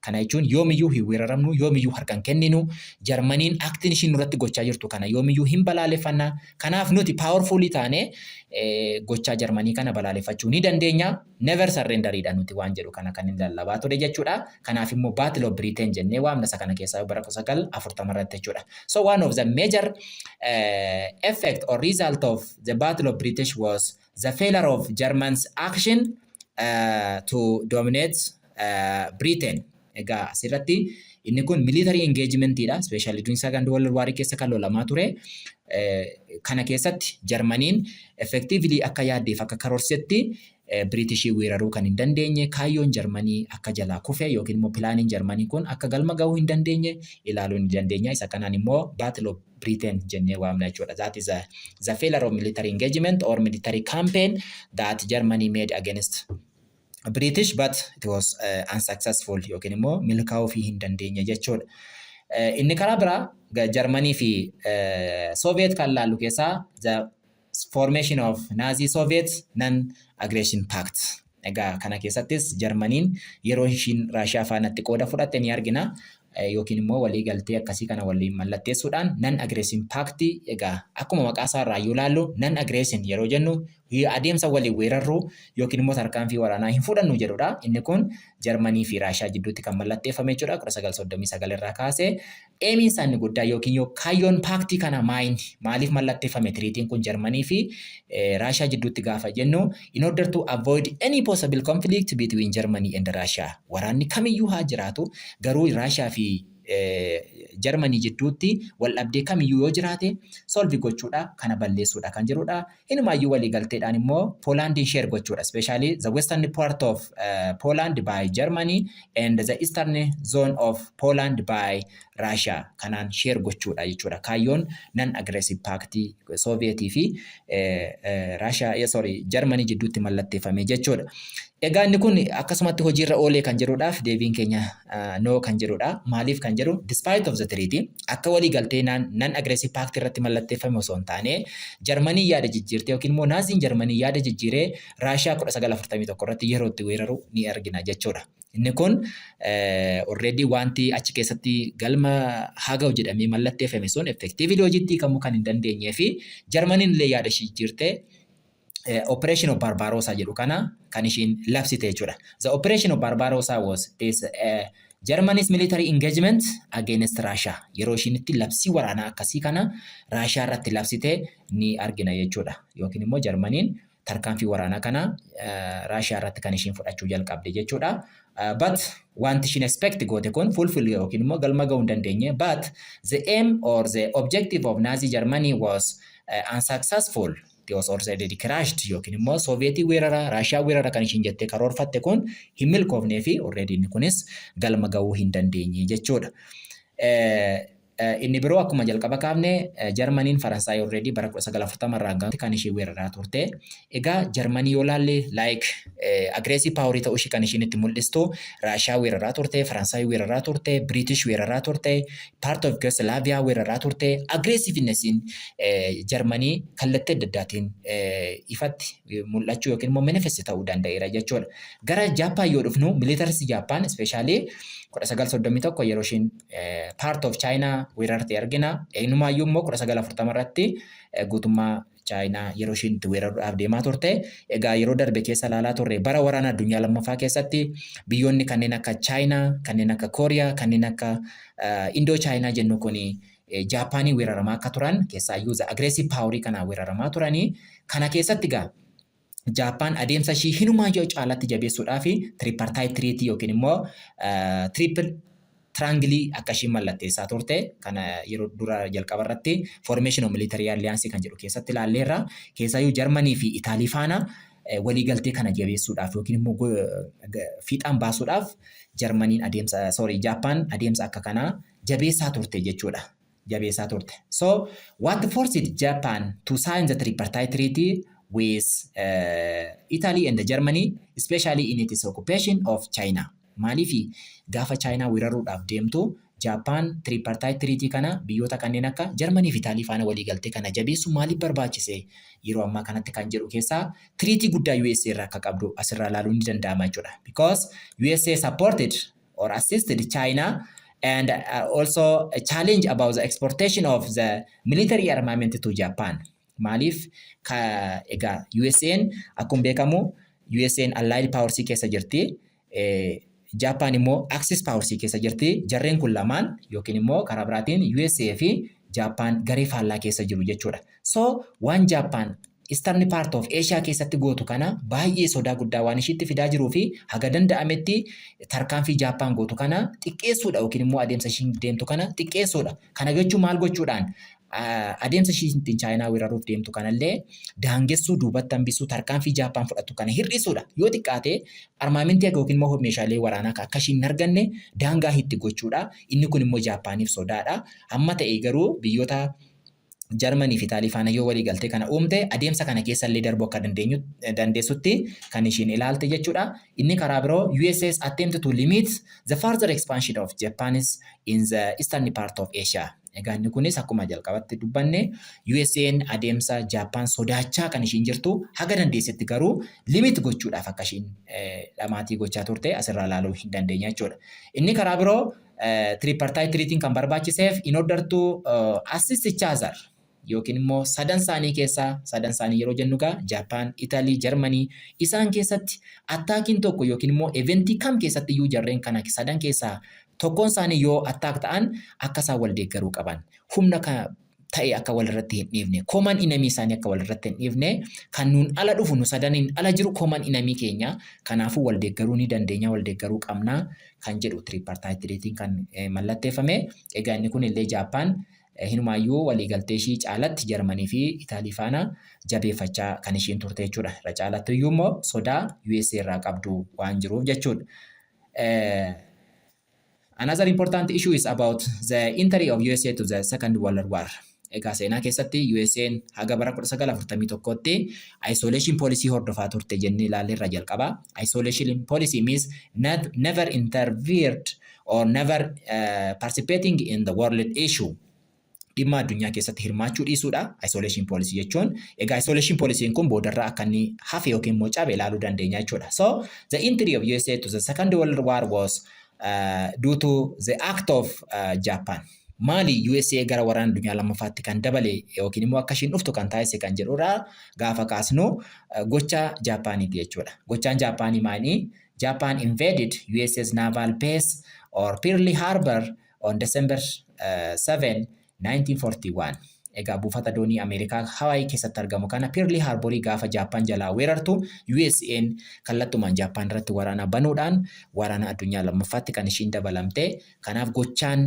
Kana jechuun yoomiyyuu hin weeraramnu, yoomiyyuu harka hin kenninu, Jarmaniin actiin ishiin nurratti gochaa jirtu kana yoomiyyuu hin balaaleffanna. Kanaaf nuti powerfully taane gochaa Jarmanii kana balaaleffachuu ni dandeenya. Never surrenderiidha nuti waan jedhu kana kan inni lallabaa ture jechuudha. Kanaaf immoo Battle of Britain jennee waamna isa kana keessaa bara 1940 irratti jechuudha. So one of the major effect or result of the Battle of British was the failure of Germans action to dominate Britain. Egaa asirratti inni kun military engagementidha. Especially during Second World War keessa kan lolamaa ture. Kana keessatti Jarmaniin effectively akka yaaddeef akka karoorsetti Britishii weeraruu kan hin dandeenye, kaayyoon Jarmanii akka jalaa kufe yookiin immoo planiin Jarmanii kun akka galma gahuu hin dandeenye ilaaluu ni dandeenya. Isa kanaan immoo Battle of Britain jennee waamna jechuudha. That is the failure of military engagement or military campaign that Germany made against British, but it was unsuccessful yookiin immoo milkaa'uu hin dandeenye jechuudha. Inni karaa biraa Jarmanii fi Soviet kan laallu keessaa the formation of Nazi Soviet Non-Aggression Pact. Egaa kana keessattis Jarmaniin yeroo ishiin Raashiyaa faanatti qooda fudhatte ni argina. Yookiin immoo walii galtee akkasii kana waliin mallatteessuudhaan Non Aggression Pact. Egaa akkuma maqaa isaa irraa yoo ilaallu, non aggression yeroo jennu adeemsa waliin weerarruu yookiin immoo tarkaanfii waraanaa hin fudhannu jedhudha. Inni kun Jarmanii fi Raashiyaa jidduutti kan mallatteeffame jechuudha, 1939 irraa kaasee. Aimiin isaa inni guddaa yookiin yoo kaayyoon pactii kana maayini, maaliif mallatteeffame treatyiin kun Jarmanii fi Raashiyaa jidduutti gaafa jennu, in order to avoid any possible conflict between Germany and Russia. Waraanni kamiyyuu haa jiraatu, garuu Raashiyaa fi Jarmanii jidduutti wal dhabdee kamiyyuu yoo jiraate solve gochuudha, kana balleessuudha kan jedhudha. Inumaayyuu walii galteedhaan immoo Poolaandiin share gochuudha. Especially the western part of Poland by Germany and the eastern zone of Poland by Russia kanaan share gochuudha jechuudha. Kaayyoon non aggressive pact Sovietii fi Russia, sorry, Germany jidduutti mallatteeffame jechuudha. Egaa inni kun akkasumatti hojiirra oolee kan jedhuudhaaf deebiin keenya no kan jedhudha. Maaliif kan jedhu, despite of the treaty, akka walii galtee non aggressive pact irratti mallatteeffame osoo hin taane, Jarmanii yaada jijjiirtee yookiin immoo Naaziin Jarmanii yaada jijjiiree Raashiyaa 1941 irratti yeroo itti weeraru ni argina jechuudha. Inni kun already wanti achi keessatti galma haa ga'u jedhamee mallatteeffame sun effectively hojiitti hiikamuu kan hin dandeenyee fi Jarmaniin illee yaada ishii jijjiirtee Operation of Barbarossa jedhu kana kan ishiin labsite jechuudha. The Operation of Barbarossa was this Germany's military engagement against Russia. Yeroo ishiin itti labsii waraanaa akkasii kana Russia irratti labsite ni argina jechuudha. Yookiin immoo Jarmaniin tarkaanfii waraanaa kana Russia irratti kan ishiin fudhachuu jalqabde jechuudha. But wanti ishiin expect goote kun fulfill yookiin immoo galma ga'uu hin dandeenye. But the aim or the objective of Nazi Germany was unsuccessful. It was already crashed, yookiin immoo Sooviyetii weerara, Raashiyaa weerara kan ishiin jettee karoorfatte kun hin milkoofnee fi already inni kunis galma ga'uu hin dandeenye jechuudha. Inni biroo akkuma jalqaba kaafne, Jarmaniin Faransaay already bara 1940 irraa kan ishee weeraraa turte. Egaa Jarmanii yoo laalle, like aggressive power ta'uu ishee kan ishiin itti mul'istu, Raashiyaa weeraraa turte, Faransaay weeraraa turte, British weeraraa turte, part of Yugoslavia weeraraa turte. Aggressivenessiin Jarmanii kallattii adda addaatiin ifatti mul'achuu yookiin immoo manifest ta'uu danda'eera jechuudha. Gara Jaappaan yoo dhufnu, militaristii Jaappaan especially 1931 yeroo ishiin part of China weerarte argina. Eenyumaayyuu immoo 1940 irratti guutummaa Chaayinaa yeroo ishiin itti weeraruudhaaf deemaa turte. Egaa yeroo darbe keessa ilaalaa turre, bara waraana addunyaa lammaffaa keessatti biyyoonni kanneen akka Chaayinaa, kanneen akka Kooriyaa, kanneen akka Indoo Chaayinaa jennu kuni Jaappaanii weeraramaa akka turan, keessaayyuu the aggressive power kanaa weeraramaa turanii. Kana keessatti egaa Jaappaan adeemsa ishii hinumaayyuu caalatti jabeessuudhaaf tripartite treaty yookiin immoo triple triangle akka ishiin mallatteessaa turte kana yeroo dura jalqaba irratti formation of military alliance kan jedhu keessatti ilaalleerra. Keessaayyuu Jarmanii fi Itaalii faana waliigaltee kana jabeessuudhaaf yookiin immoo fiixaan baasuudhaaf Jarmaniin adeemsa, sorry, Jaappaan adeemsa akka kanaa jabeessaa turte jechuudha. Jabeessaa turte. So what forced Japan to sign the tripartite treaty with Italy and Germany, especially in its occupation of China? Maaliif gaafa Chaayinaa weeraruudhaaf deemtu Jaappaan tripartite treaty kana biyyoota kanneen akka Jarmanii fi Itaalii faana waliigaltee kana jabeessu maaliif barbaachise yeroo ammaa kanatti kan jedhu keessaa, threatii guddaa USA irraa akka qabdu asirraa ilaaluun ni danda'ama jechuudha. Because USA supported or assisted China and also a challenge about the exportation of the military armament to Japan. Maaliif ka egaa USA'n akkuma beekamu USA'n Allied Powers keessa jirti. Jaapaan immoo Axis Powers keessa jirti. Jarreen kun lamaan yookiin immoo karaa biraatiin USA fi Jaappaan garee faallaa keessa jiru jechuudha. So waan Jaappaan Eastern part of Asia keessatti gootu kana baay'ee sodaa guddaa waan ishiitti fidaa jiruu fi haga danda'ametti tarkaanfii Jaappaan gootu kana xiqqeessuudha yookiin immoo adeemsa ishiin deemtu kana xiqqeessuudha. Kana jechuun maal gochuudhaan, adeemsa ishiin ittiin Chaayinaa weeraruuf deemtu kanallee daangessuu, duubatti hambisuu, tarkaanfii Jaappaan fudhattu kana hir'isuudha. Yoo xiqqaate armamentii yookiin immoo meeshaalee waraanaa akka ishiin hin arganne daangaa itti gochuudha. Inni kun immoo Jaappaaniif sodaadha. Amma ta'e garuu biyyoota Jarmanii fi Itaalii faana yoo walii galtee kana uumte, adeemsa kana keessa illee darbuu akka dandeenyu dandeessutti kan ishiin ilaalte jechuudha. Inni karaa biroo, USA's attempt to limit the further expansion of Japan's in the eastern part of Asia. Egaa inni kunis akkuma jalqabatti dubbanne, USA'n adeemsa Jaappaan sodaachaa kan ishiin jirtu, haga dandeessetti garuu limit gochuudhaaf akka ishiin dhamaatii gochaa turte asirraa ilaaluu hin dandeenya jechuudha. Inni karaa biroo, tripartite treaty kan barbaachiseef in order to assist each other, yookiin immoo sadan isaanii keessaa, sadan isaanii yeroo jennu gaa Jaappaan, Italii, Jarmanii, isaan keessatti attackiin tokko yookiin immoo eventii kam keessatti iyyuu jarreen kana sadan keessaa tokkoon isaanii yoo attack ta'an akka isaan wal deeggaruu qaban, humna ta'e akka walirratti hin dhiifne, common enemy isaanii akka walirratti hin dhiifne, kan nuun ala dhufu, nu sadaniin ala jiru common enemy keenya, kanaafuu wal deeggaruu ni dandeenya, wal deeggaruu qabna kan jedhu tripartite treaty kan mallatteeffame. Egaa inni kun illee Jaappaan hinumaayyuu waliigaltee ishii caalatti Jarmanii fi Itaalii faana jabeeffachaa kan ishiin turte jechuudha. Irra caalatti iyyuu immoo sodaa USA irraa qabdu waan jiruuf jechuudha. Another important issue is about the entry of USA to the Second World War. Egaa seenaa keessatti USA'n haga bara 1941tti isolation policy hordofaa turte jennee ilaalle irra jalqaba. Isolation policy means not, never interfered or never participating in the world issue. Dhimma addunyaa keessatti hirmaachuu dhiisuudha. Isolation policy jechuun. Egaa isolation policy kun boodarraa akka inni hafe yookiin immoo cabe ilaaluu dandeenya jechuudha. So the entry of USA to the Second World War was due to the act of Japan. Maali USA gara waraana addunyaa lammaffaatti kan dabale yookiin immoo akka ishiin dhuftu kan taasise kan jedhudha gaafa kaasnu, gocha Jaapaaniiti jechuudha. Gochaan Jaapaanii maali? Japan invaded USA's naval base or Pearl Harbor on December 7, 1941. Egaa buufata doonii Ameerikaa Hawaii keessatti argamu kana, Pearl Harborii, gaafa Jaappaan jalaa weerartu, USA'n kallattumaan Jaappaan irratti waraana banuudhaan waraana addunyaa lammaffaatti kan ishiin dabalamte. Kanaaf gochaan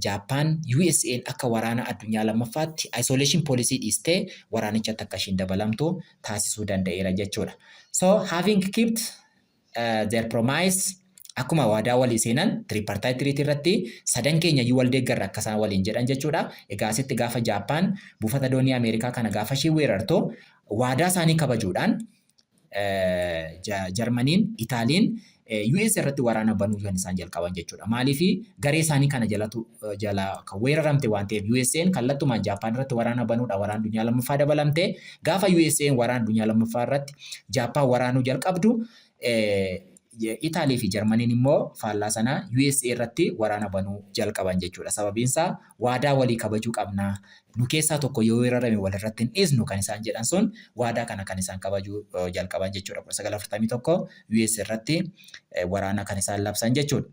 Jaappaan USA'n akka waraana addunyaa lammaffaatti isolation policy dhiistee waraanichatti akka ishiin dabalamtu taasisuu danda'eera jechuudha. So having kept their promise, akkuma waadaa walii seenan tripartite treaty irratti, sadan keenya iyyuu wal deeggarra akka isaan waliin jedhan jechuudha. Egaa asitti gaafa Jaappaan buufata doonii Ameerikaa kana gaafa ishee weerartu, waadaa isaanii kabajuudhaan Jarmaniin, Itaaliin US irratti waraana banuu kan isaan jalqaban jechuudha. Maaliif? Garee isaanii kana jalatu jala kan weeraramte waan ta'eef, USA'n kallattumaan Jaappaan irratti waraana banuudha waraana addunyaa lammaffaa dabalamte. Gaafa USA'n waraana addunyaa lammaffaa irratti Jaappaan waraanuu jalqabdu, Itaalii fi Jarmaniin immoo faallaa sanaa USA irratti waraana banuu jalqaban jechuudha. Sababiin isaa waadaa walii kabajuu qabna. Nu keessaa tokko yoo weerarame walirratti hin dhiisnu kan isaan jedhan sun, waadaa kana kan isaan kabajuu jalqaban jechuudha. 1941 US irratti waraana kan isaan labsan jechuudha.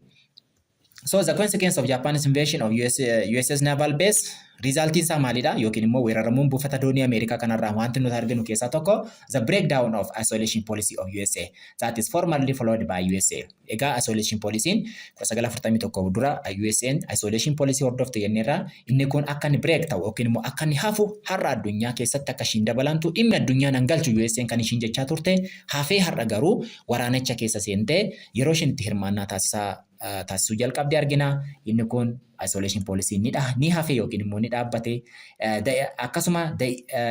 So the consequence of Japan's invasion of US, USS naval base, resultiin isaa maalidha? Yookiin immoo weeraramuun buufata doonii Ameerikaa kanarraa wanti nuti arginu keessaa tokko, the breakdown of isolation policy of USA that is formerly followed by USA. Egaa isolation policy'n 1941 dura USA'n isolation policy hordofte jenneerra. Inni kun akka inni break ta'u yookiin immoo akka inni hafu, har'a addunyaa keessatti akka ishiin dabalamtu, dhimmi addunyaa nan galchu USA'n kan ishiin jechaa turte hafee, har'a garuu waraanicha keessa seentee yeroo ishiin itti hirmaannaa taasisuu jalqabde argina. Inni kun isolation policy ni hafe yookiin immoo ni dhaabbate. Akkasuma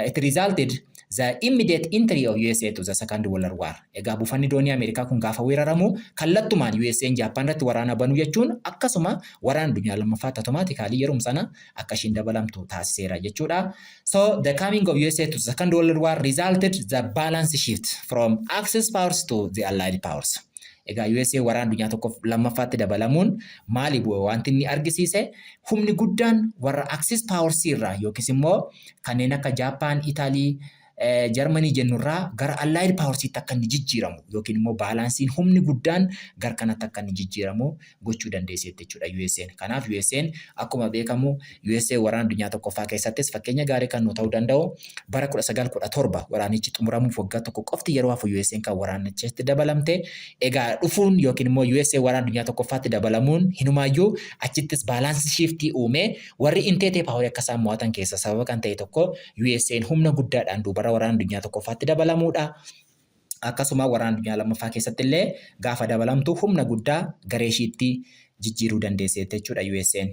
it resulted the immediate entry of USA to the Second World War. Egaa buufanni doonii Ameerikaa kun gaafa weeraramu kallattumaan USA'n Jaappaan irratti waraana banuu jechuun akkasuma waraana addunyaa lammaffaatti automatically yeroo sana akka ishiin dabalamtu taasiseera jechuudha. So the coming of USA to the Second World War resulted the balance shift from Axis powers to the Allied powers. Egaa USA waraana addunyaa tokko lammaffaatti dabalamuun maali bu'e? Wanti inni argisiise, humni guddaan warra Axis powers irraa yookiis immoo kanneen akka Jaappaan, Itaalii, Jarmanii jennurraa gara Allied Powersiitti akka inni jijjiiramu yookiin immoo balanceiin humni guddaan gara kanatti akka inni jijjiiramu gochuu dandeesseetti jechuudha USA'n. Kanaaf USA'n akkuma beekamu, USA waraana addunyaa tokkoffaa keessattis fakkeenya gaarii kan nu ta'uu danda'u, bara 1917 waraanichi xumuramuuf waggaa tokko qofti yeroo hafu USA'n kan waraanichatti dabalamte. Egaa dhufuun yookiin immoo USA waraana addunyaa tokkoffaatti dabalamuun hinumaayyuu achittis balance shiftii uumee, warri Entente powerii akka isaan mo'atan keessa sababa kan ta'e tokko USA'n humna guddaadhaan duubarra waraana addunyaa tokkoffaatti dabalamuudha. Akkasuma waraana addunyaa lammaffaa keessatti illee gaafa dabalamtu humna guddaa garee ishiitti jijjiiruu dandeesseetti jechuudha USA'n.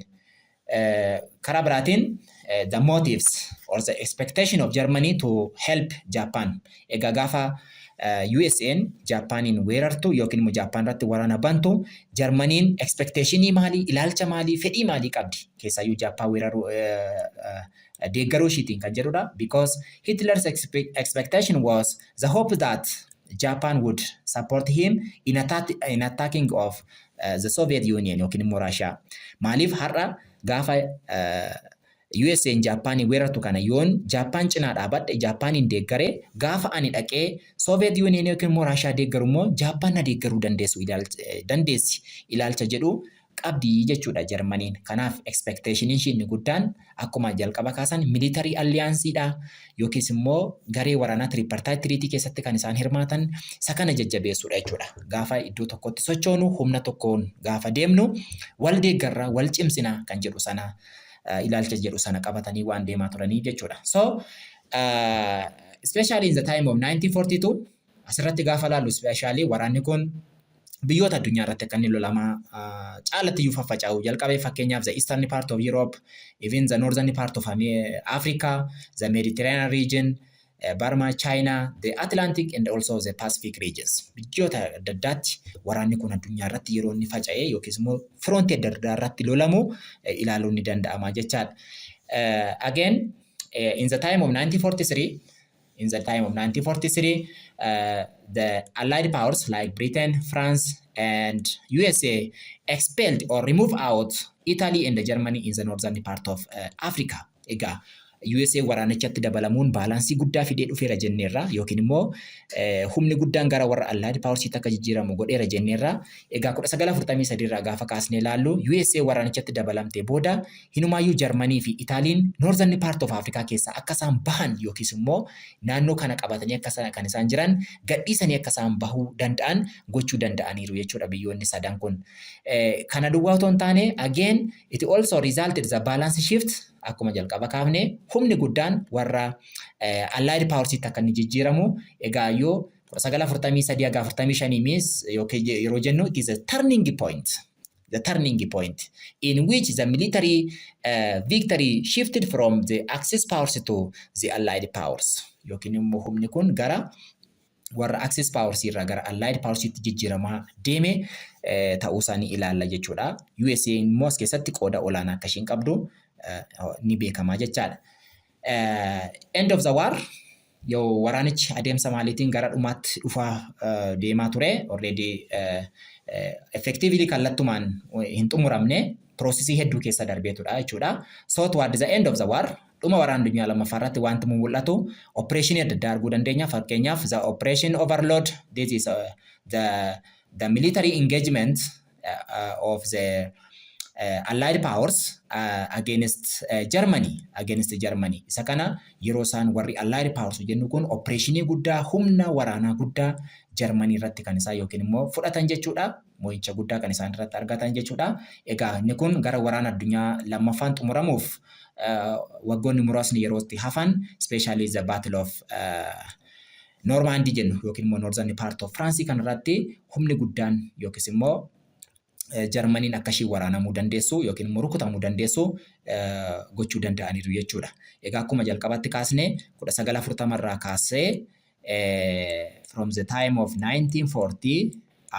Karaa biraatiin, the motives or the expectation of Germany to help Japan. Egaa gaafa USA'n Japaaniin weerartu yookiin immoo Japan irratti waraana bantu, Jarmaniin expectationii maalii, ilaalcha maalii, fedhii maalii qabdi keessaayyuu Japan weeraruu deeggaruu ishiitiin kan jedhudha. Because Hitler's expectation was the hope that Japan would support him in attacking of the Soviet Union yookiin immoo Russia. Maaliif har'a gaafa USA'n Japaanii weerartu kana yoon Japan cinaa dhaabadhe, Japaaniin deeggaree, gaafa ani dhaqee Soviet Union yookiin immoo Russia deeggaru immoo Japan na deeggaruu dandeessu dandeessi ilaalcha jedhu qabdi jechuudha Jarmaniin. Kanaaf expectationiin ishii inni guddaan akkuma jalqaba kaasan military allianceiidha yookiis immoo garee waraanaa tripartite treaty keessatti kan isaan hirmaatan isa kana jajjabeessuudha jechuudha. Gaafa iddoo tokkotti sochoonu, humna tokkoon gaafa deemnu, wal deeggarraa, wal cimsina kan jedhu sana, ilaalcha jedhu sana qabatanii waan deemaa turanii jechuudha. So especially in the time of 1942 asirratti gaafa laallu, especially waraanni kun biyyoota addunyaa irratti akka inni lolamaa caalatti iyyuu faffaca'u jalqabee. Fakkeenyaaf, the eastern part of Europe, even the northern part of Africa, the Mediterranean region, Burma, China, the Atlantic and also the Pacific regions. Biyyoota adda addaatti waraanni kun addunyaa irratti yeroo inni faca'ee yookiis immoo frontii adda addaa irratti lolamu ilaaluun ni danda'ama jechaadha. Again, in the time of 1943, in the time of 1943, the Allied powers like Britain, France, and USA expelled or removed out Italy and Germany in the northern part of Africa. Egaa USA waraanichatti dabalamuun balanceii guddaa fidee dhufeera jenneerra, yookiin immoo humni guddaan gara warra Allied Powersiitti akka jijjiiramu godheera jenneerra. Egaa 1943 irraa gaafa kaasnee ilaallu, USA waraanichatti dabalamtee booda hinumaayyuu Jarmanii fi Itaaliin Northern part of Africa keessaa akka isaan bahan yookiis immoo naannoo kana qabatanii akka kan isaan jiran gadhiisanii akka isaan bahuu danda'an gochuu danda'aniiru jechuudha biyyoonni sadan kun. Kana duwwaa otoo hin taane, again it also resulted the balance shift. Akkuma jalqaba kaafne, humni guddaan warra Allied Powersiitti akka inni jijjiiramu. Egaa yoo 1943 haga 45 means yookiin yeroo jennu, it is a turning point, the turning point in which the military victory shifted from the Axis powers to the Allied powers, yookiin immoo humni kun gara warra Axis powers irraa gara Allied powersiitti jijjiiramaa deeme ta'uu isaanii ilaalla jechuudha. USA immoo as keessatti qooda olaanaa akka ishiin qabdu ni beekamaa jechaadha. End of the war, yoo waraanichi adeemsa maaliitiin gara dhumaatti dhufaa deemaa ture, already effectively kallattumaan hin xumuramne, processii hedduu keessa darbeetudha jechuudha. So toward the end of the war, dhuma waraana addunyaa lammaffaa irratti wanti mul'atu operationii adda addaa arguu dandeenya. Fakkeenyaaf, the Operation Overlord, this is the military engagement of the Allied powers against Germany. Isa kana yeroo isaan warri Allied powers jennu kun operationii guddaa, humna waraanaa guddaa Germany irratti kan isaan yookiin immoo fudhatan jechuudha. Mo'icha guddaa kan isaan irratti argatan jechuudha. Egaa inni kun gara waraana addunyaa lammaffaan xumuramuuf waggoonni muraasni yeroo itti hafan, especially the Battle of Normandy jennu yookiin immoo Northern part of France kanarratti humni guddaan yookiis immoo Jarmaniin akka ishiin waraanamuu dandeessu yookiin immoo rukutamuu dandeessu gochuu danda'aniiru jechuudha. Egaa akkuma jalqabatti kaasne, 1940 irraa kaasee, from the time of 1940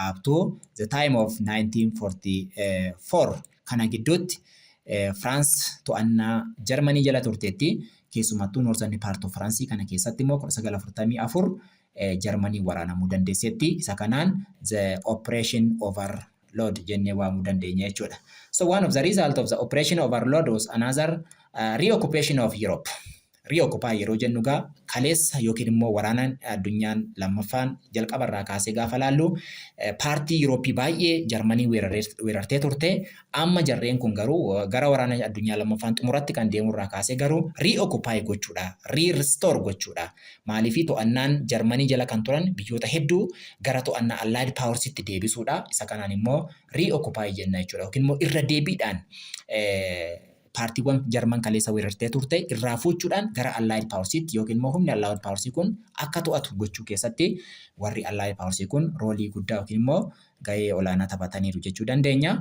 up to the time of 1944 kana gidduutti France to'annaa Jarmanii jala turteetti. Keessumattuu Northern part of France kana keessatti immoo 1944 Jarmanii waraanamuu dandeesseetti. Isa kanaan the Operation Overlord jennee waamuu dandeenya jechuudha. So one of the result of the Operation Overlord was another reoccupation of Europe. Reoccupy yeroo jennu gaa, kaleessa yookiin immoo waraanaan addunyaan lammaffaan jalqabarraa kaasee gaafa laallu, partii Yurooppii baay'ee Jarmanii weerartee turte. Amma jarreen kun garuu gara waraana addunyaa lammaffaan xumuratti kan deemurraa kaasee garuu reoccupy gochuudha, re-restore gochuudha. Maaliifii to'annaan Jarmanii jala kan turan biyyoota hedduu gara to'annaa Allied Powersitti deebisuudha. Isa kanaan immoo reoccupy jenna jechuudha. Yookiin immoo irra deebiidhaan partiiwwan Jarman kaleessa weerartee turte irraa fuuchuudhaan gara Allied Powersitti yookiin immoo humni Allied Powersii kun akka to'atu gochuu keessatti warri Allied Powersii kun roleii guddaa yookiin immoo gahee olaanaa taphataniiru jechuu dandeenya.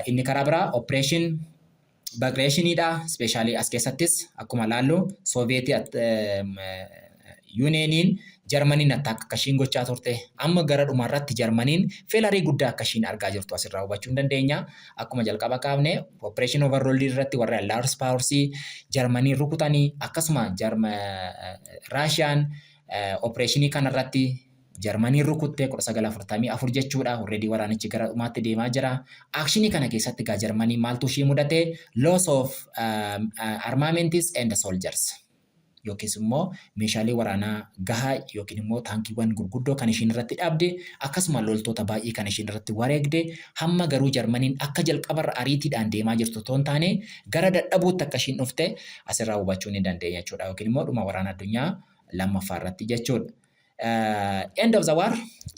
Inni karaa biraa Operation Bagrationiidha. Especially as keessattis akkuma laallu Soviet Unioniin Jarmaniin attack akka ishiin gochaa turte, amma gara dhumaarratti Jarmaniin failure guddaa akka ishiin argaa jirtu asirraa hubachuu hin dandeenya. Akkuma jalqaba kaafne, Operation Overlord irratti warra Allied Powers Jarmaniin rukutanii, akkasuma Raashiyaan operationii kanarratti Jarmaniin rukutte 1944 jechuudha. Already waraanichi gara dhumaatti deemaa jira. Actionii kana keessatti gaa Jarmanii maaltu ishii mudate? Loss of armaments and soldiers. Yookiis immoo meeshaalee waraanaa gahaa yookiin immoo taankiiwwan gurguddoo kan ishiin irratti dhabde, akkasuma loltoota baay'ee kan ishiin irratti wareegde. Hamma garuu Jarmaniin akka jalqabarra ariitiidhaan deemaa jirtu otoo hin taane gara dadhabuutti akka ishiin dhufte asirraa hubachuu ni dandeenya jechuudha, yookiin immoo dhuma waraana addunyaa lammaffaa irratti jechuudha. End of the war,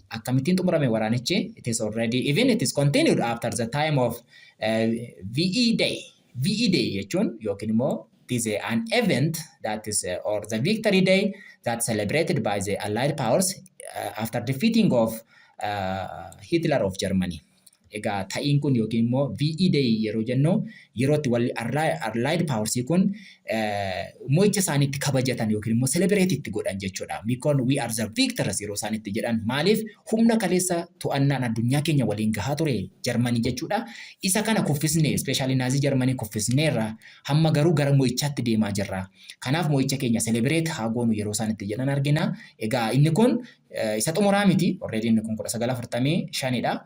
akkamittiin xumurame waraanichi? It is already, even it is continued after the time of VE Day. VE Day jechuun yookiin immoo it is an event that is or the victory day that celebrated by the Allied powers after defeating of Hitler of Germany. Egaa ta'iin kun yookiin immoo VE Day yeroo jennu yeroo itti walli Allied Powers kun mo'icha isaaniitti kabajatan yookiin immoo celebrate itti godhan jechuudha. Because we are the victors yeroo isaan itti jedhan, maaliif humna kaleessa to'annaan addunyaa keenya waliin gahaa ture Jarmanii jechuudha. Isa kana kuffisne, especially Naazii Jarmanii kuffisneerra, hamma garuu gara mo'ichaatti deemaa jirra. Kanaaf mo'icha keenya celebrate haa goonu yeroo isaan itti jedhan argina. Egaa inni kun isa xumuraa miti. Already inni kun 1945dha.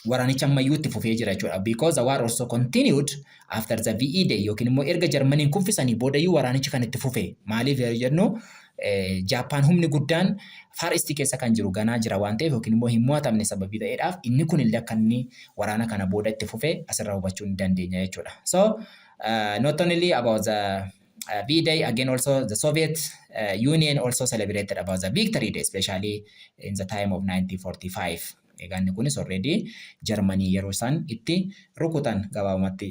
Waraanichi ammayyuu itti fufee jira jechuudha. Because the war also continued after the VE Day yookiin immoo erga Jarmaniin kuffisanii boodayyuu waraanichi kan itti fufe. Maaliif yoo jennu, Jaappaan humni guddaan Far East keessa kan jiru ganaa jira waan ta'eef yookiin immoo hin mo'atamne sababii ta'eedhaaf, inni kun illee akka inni waraana kana booda itti fufe asirraa hubachuu ni dandeenya jechuudha. So not only about the V-Day, again also the Soviet Union also celebrated about the Victory Day, especially in the time of 1945. Egaa inni kunis already Jarmanii yeroo isaan itti rukutan gabaabumatti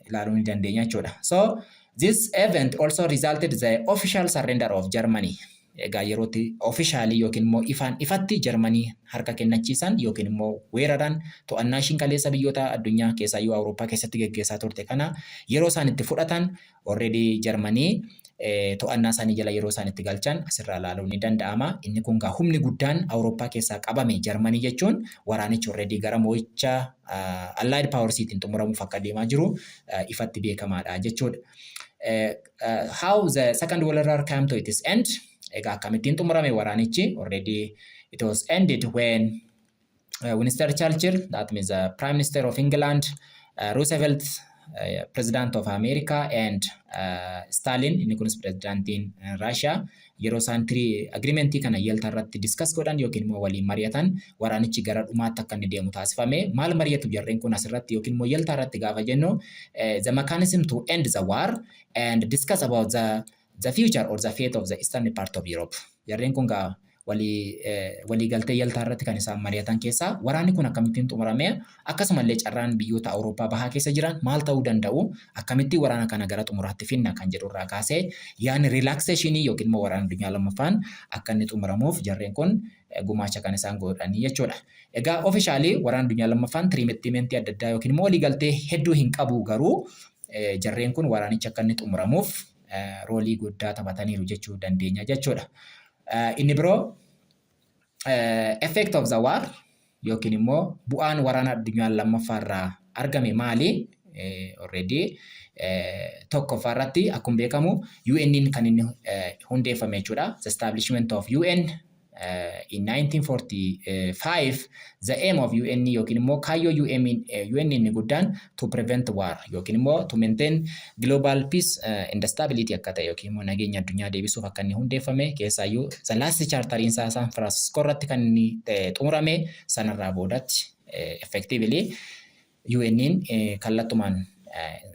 ilaaluu ni dandeenya jechuudha. So this event also resulted the official surrender of Germany. Egaa yerootti officially yookiin immoo ifaan ifatti Jarmanii harka kennachiisan yookiin immoo weeraran, to'annaa ishiin kaleessa biyyoota addunyaa keessaayyuu Awurooppaa keessatti geggeessaa turte kana yeroo isaan itti fudhatan, already Jarmanii to'annaa isaanii jala yeroo isaan itti galchan asirraa ilaaluun ni danda'ama. Inni kun gaa humni guddaan Awurooppaa keessaa qabame Jarmanii jechuun waraanichi already gara mo'icha Allied Powersiitiin xumuramuuf akka deemaa jiru ifatti beekamaadha jechuudha. How the Second World War came to its end? Egaa akkamittiin xumurame waraanichi? Already it was ended when Winston Churchill, that means the Prime Minister of England, Roosevelt, President of America, and Stalin, inni kunis pirezidaantiin Russia, yeroo isaan treaty agreementii kana Yalta irratti discuss godhan yookiin immoo waliin mari'atan waraanichi gara dhumaatti akka inni deemu taasifame. Maal mari'atu jarreen kun asirratti yookiin immoo Yalta irratti gaafa jennu, the mechanism to end the war and discuss about the future or the fate of the eastern part of Europe. Jarreen kun gaa walii galtee Yaltaa irratti kan isaan mari'atan keessaa waraanni kun akkamittiin xumurame, akkasumallee carraan biyyoota Awurooppaa bahaa keessa jiran maal ta'uu danda'u, akkamittiin waraana kana gara xumuraatti finna kan jedhu irraa kaasee yaani relaxationii yookiin immoo waraana addunyaa lammaffaan akka inni xumuramuuf jarreen kun gumaacha kan isaan godhanii jechuudha. Egaa officially waraana addunyaa lammaffaan treatmentii adda addaa yookiin immoo waliigaltee hedduu hin qabu, garuu jarreen kun waraanichi akka inni xumuramuuf roleii guddaa taphataniiru jechuu dandeenya jechuudha. Inni biroo effect of the war yookiin immoo bu'aan waraana addunyaa lammaffaa irraa argame maali? Already tokkoffaa irratti akkuma beekamu UN'n kan inni hundeeffame jechuudha. The establishment of UN in 1945. The aim of UN yookiin immoo kaayyoo UN inni guddaan to prevent war yookiin immoo to maintain global peace and stability akka ta'e yookiin immoo nageenya addunyaa deebisuuf akka inni hundeeffame, keessaayyuu the last charteriin isaa San Francisco irratti kan inni xumurame sanarraa boodatti effectively UN'n kallattumaan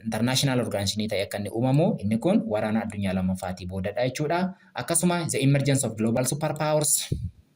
international organization ta'e akka inni uumamu inni kun waraana addunyaa lammaffaatii boodadha jechuudha. Akkasuma the emergence of global superpowers,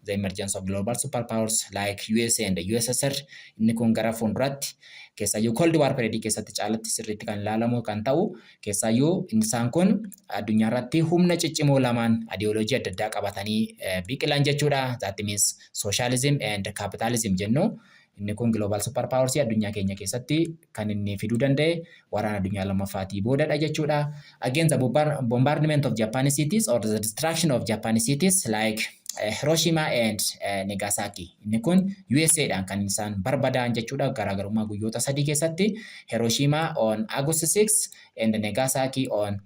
the emergence of global superpowers like USA and the USSR, inni kun gara fuulduraatti keessaayyuu Cold War period keessatti caalatti sirriitti kan ilaalamu kan ta'u, keessaayyuu isaan kun addunyaa irratti humna ciccimoo lamaan ideoloojii adda addaa qabatanii biqilan jechuudha. That means socialism and capitalism jennu. Inni kun global super powers addunyaa keenya keessatti kan inni fiduu danda'e waraana addunyaa lammaffaatii boodadha jechuudha. Again, the bombardment of Japanese cities or the destruction of Japanese cities like Hiroshima and Nagasaki. Inni kun USA dhaan kan isaan barbadaa'an jechuudha. Garaagarummaa guyyoota 3 keessatti Hiroshima on August 6 and Nagasaki on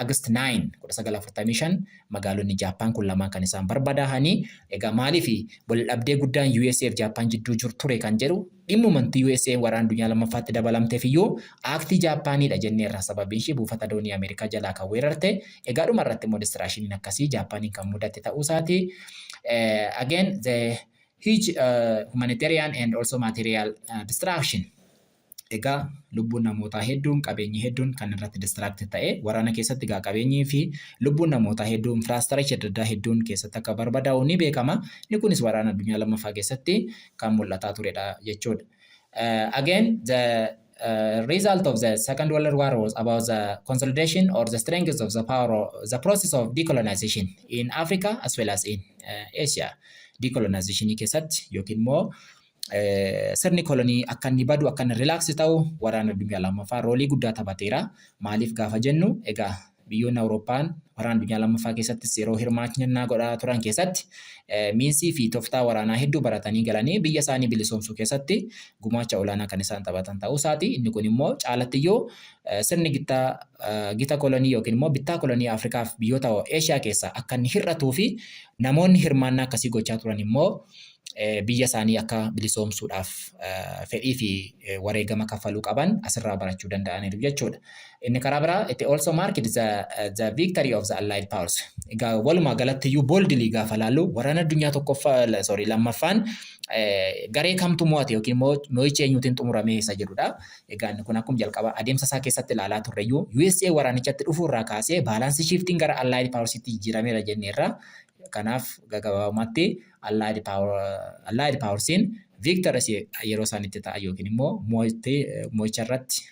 August 9, 1945 magaalonni Jaappaan kun lamaan kan isaan barbadaa'anii. Egaa maaliif wal dhabdee guddaan USA fi Jaappaan jidduu jiru ture kan jedhu, dhimmumanti USA waraana addunyaa lammaffaatti dabalamteef iyyuu act Jaappaaniidha jenneerra, sababiin ishee buufata doonii Ameerikaa jalaa kan weerarte. Egaa dhuma irratti immoo destructioniin akkasii Jaappaaniin kan mudate ta'uu isaati. Again, the huge humanitarian and also material destruction. Egaa lubbuun namootaa hedduun, qabeenyi hedduun kan irratti destruct ta'e waraana keessatti. Egaa qabeenyii fi lubbuun namootaa hedduun, infrastructure adda addaa hedduun keessatti akka barbadaa'u ni beekama. Inni kunis waraana addunyaa lammaffaa keessatti kan mul'ataa turedha jechuudha. Again, the result of the Second World War was about the consolidation or the strength of the power of the process of decolonization in Africa as well as in Asia. Decolonization keessatti yookiin immoo sirni kolonii akka inni badu, akka inni relax ta'u waraana addunyaa lammaffaa role guddaa taphateera. Maaliif gaafa jennu, egaa biyyoonni Awurooppaan waraana addunyaa lammaffaa keessattis yeroo hirmaannaa godhaa turan keessatti means fi tooftaa waraanaa hedduu baratanii galanii biyya isaanii bilisoomsuu keessatti gumaacha olaanaa kan isaan taphatan ta'uu isaati. Inni kun immoo caalattiyyuu sirni gita kolonii yookiin immoo bittaa kolonii Afrikaa fi biyyoota Eeshiyaa keessaa akka inni hir'atuu fi namoonni hirmaannaa akkasii gochaa turan immoo biyya isaanii akka bilisoomsuudhaaf fedhii fi wareegama kaffaluu qaban asirraa barachuu danda'aniiru jechuudha. Inni karaa biraa, it also marked the victory of the Allied powers. Egaa walumaa galatti iyyuu boldly gaafa laallu, waraana addunyaa tokkoffaa, sorry, lammaffaan garee kamtu mo'ate yookiin immoo mo'ichi eenyuutiin xumurame isa jedhudha. Egaa inni kun akkuma jalqaba adeemsa isaa keessatti ilaalaa turreyyuu USA waraanichatti dhufuu irraa kaasee balance shiftiin gara Allied Powersitti jijjiirameera jenneerra. Kanaaf gabaabumatti Allied Powersiin victorious yeroo isaan itti ta'an yookiin immoo mo'icha irratti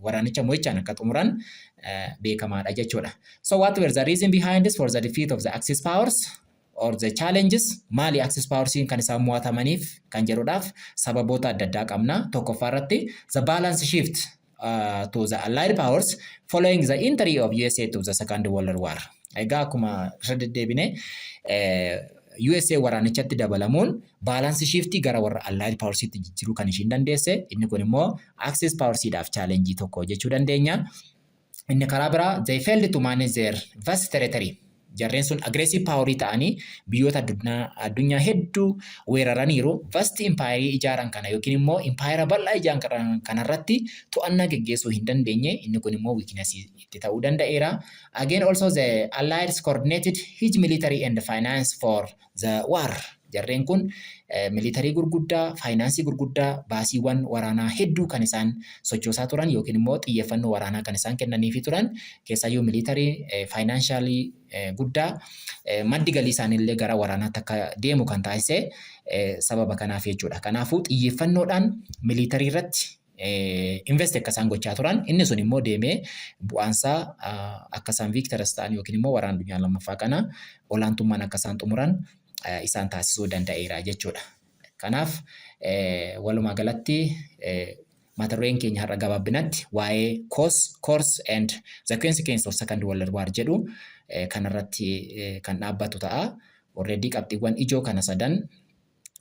waraanicha mo'ichaan akka xumuran beekamaadha jechuudha. So what were the reason behind this for the defeat of the Axis powers or the challenges? Maali Axis Powersiin kan isaan mo'atamaniif kan jedhuudhaaf sababoota adda addaa qabna. Tokkoffaa irratti, the balance shift to the Allied powers following the entry of USA to the Second World War. Egaa akkuma irra deddeebine USA waraanichatti dabalamuun balance shift gara warra Allied Powersiitti jijjiiruu kan ishiin dandeesse. Inni kun immoo Axis Powersiidhaaf challenge tokko jechuu dandeenya. Inni karaa biraa, they failed to manage their vast territory. Jarreen sun aggressive power ta'anii biyyoota addunyaa hedduu weeraraniiru. Vast empire ijaaran kana yookiin immoo empire bal'aa ijaaran kanarratti to'annaa geggeessuu hin dandeenye. Inni kun immoo weakness itti ta'uu danda'eera. Again, also the Allies coordinated huge military and finance for the war. Jarreen kun military gurguddaa, finance gurguddaa, baasiiwwan waraanaa hedduu kan isaan sochoosaa turan yookiin immoo xiyyeeffannoo waraanaa kan isaan kennaniifii turan, keessaayyuu military financial guddaa, maddi galii isaaniillee gara waraanaatti akka deemu kan taasise sababa kanaaf jechuudha. Kanaafuu xiyyeeffannoodhaan military irratti invest akka isaan gochaa turan, inni sun immoo deemee bu'aansaa akka isaan victorious ta'an yookiin immoo waraana addunyaa lammaffaa kana olaantummaan akka isaan xumuran isaan taasisuu danda'eera jechuudha. Kanaaf walumaa galatti mata dureen keenya har'a gabaabinatti waa'ee cause, course and the consequence of Second World War jedhu kanarratti kan dhaabbatu ta'a. Already qabxiiwwan ijoo kana sadan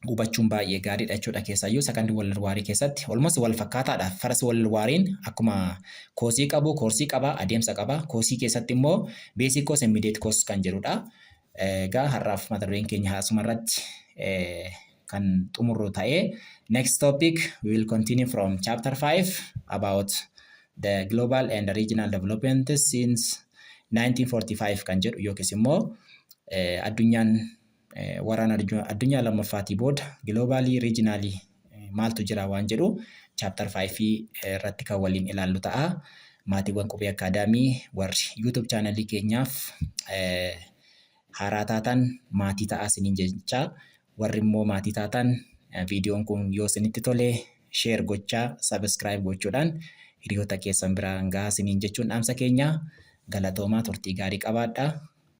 hubachuun baay'ee gaariidha jechuudha. Keessaayyuu Second World War keessatti almost wal fakkaataadha. First World Wariin akkuma cause qabu, course qaba, adeemsa qaba. Cause keessatti immoo basic cause, immediate cause kan jedhudha. Egaa har'aaf mata dureen keenya asuma irratti kan xumurru ta'ee, next topic we will continue from chapter 5 about the global and regional development since 1945 kan jedhu yookiis immoo addunyaan waraana addunyaa lammaffaatii booda globally, regionally maaltu jira waan jedhu chapter 5 irratti kan waliin ilaallu ta'a. Maatiiwwan Qubee Academy warri YouTube channel keenyaaf haaraa taatan maatii ta'aa isiniin jechaa, warri immoo maatii taatan viidiyoon kun yoo isinitti tole share gochaa, subscribe gochuudhaan hiriyoota keessan biraan gahaa isiniin jechuun dhaamsa keenya. Galatoomaa, turtii gaarii qabaadhaa.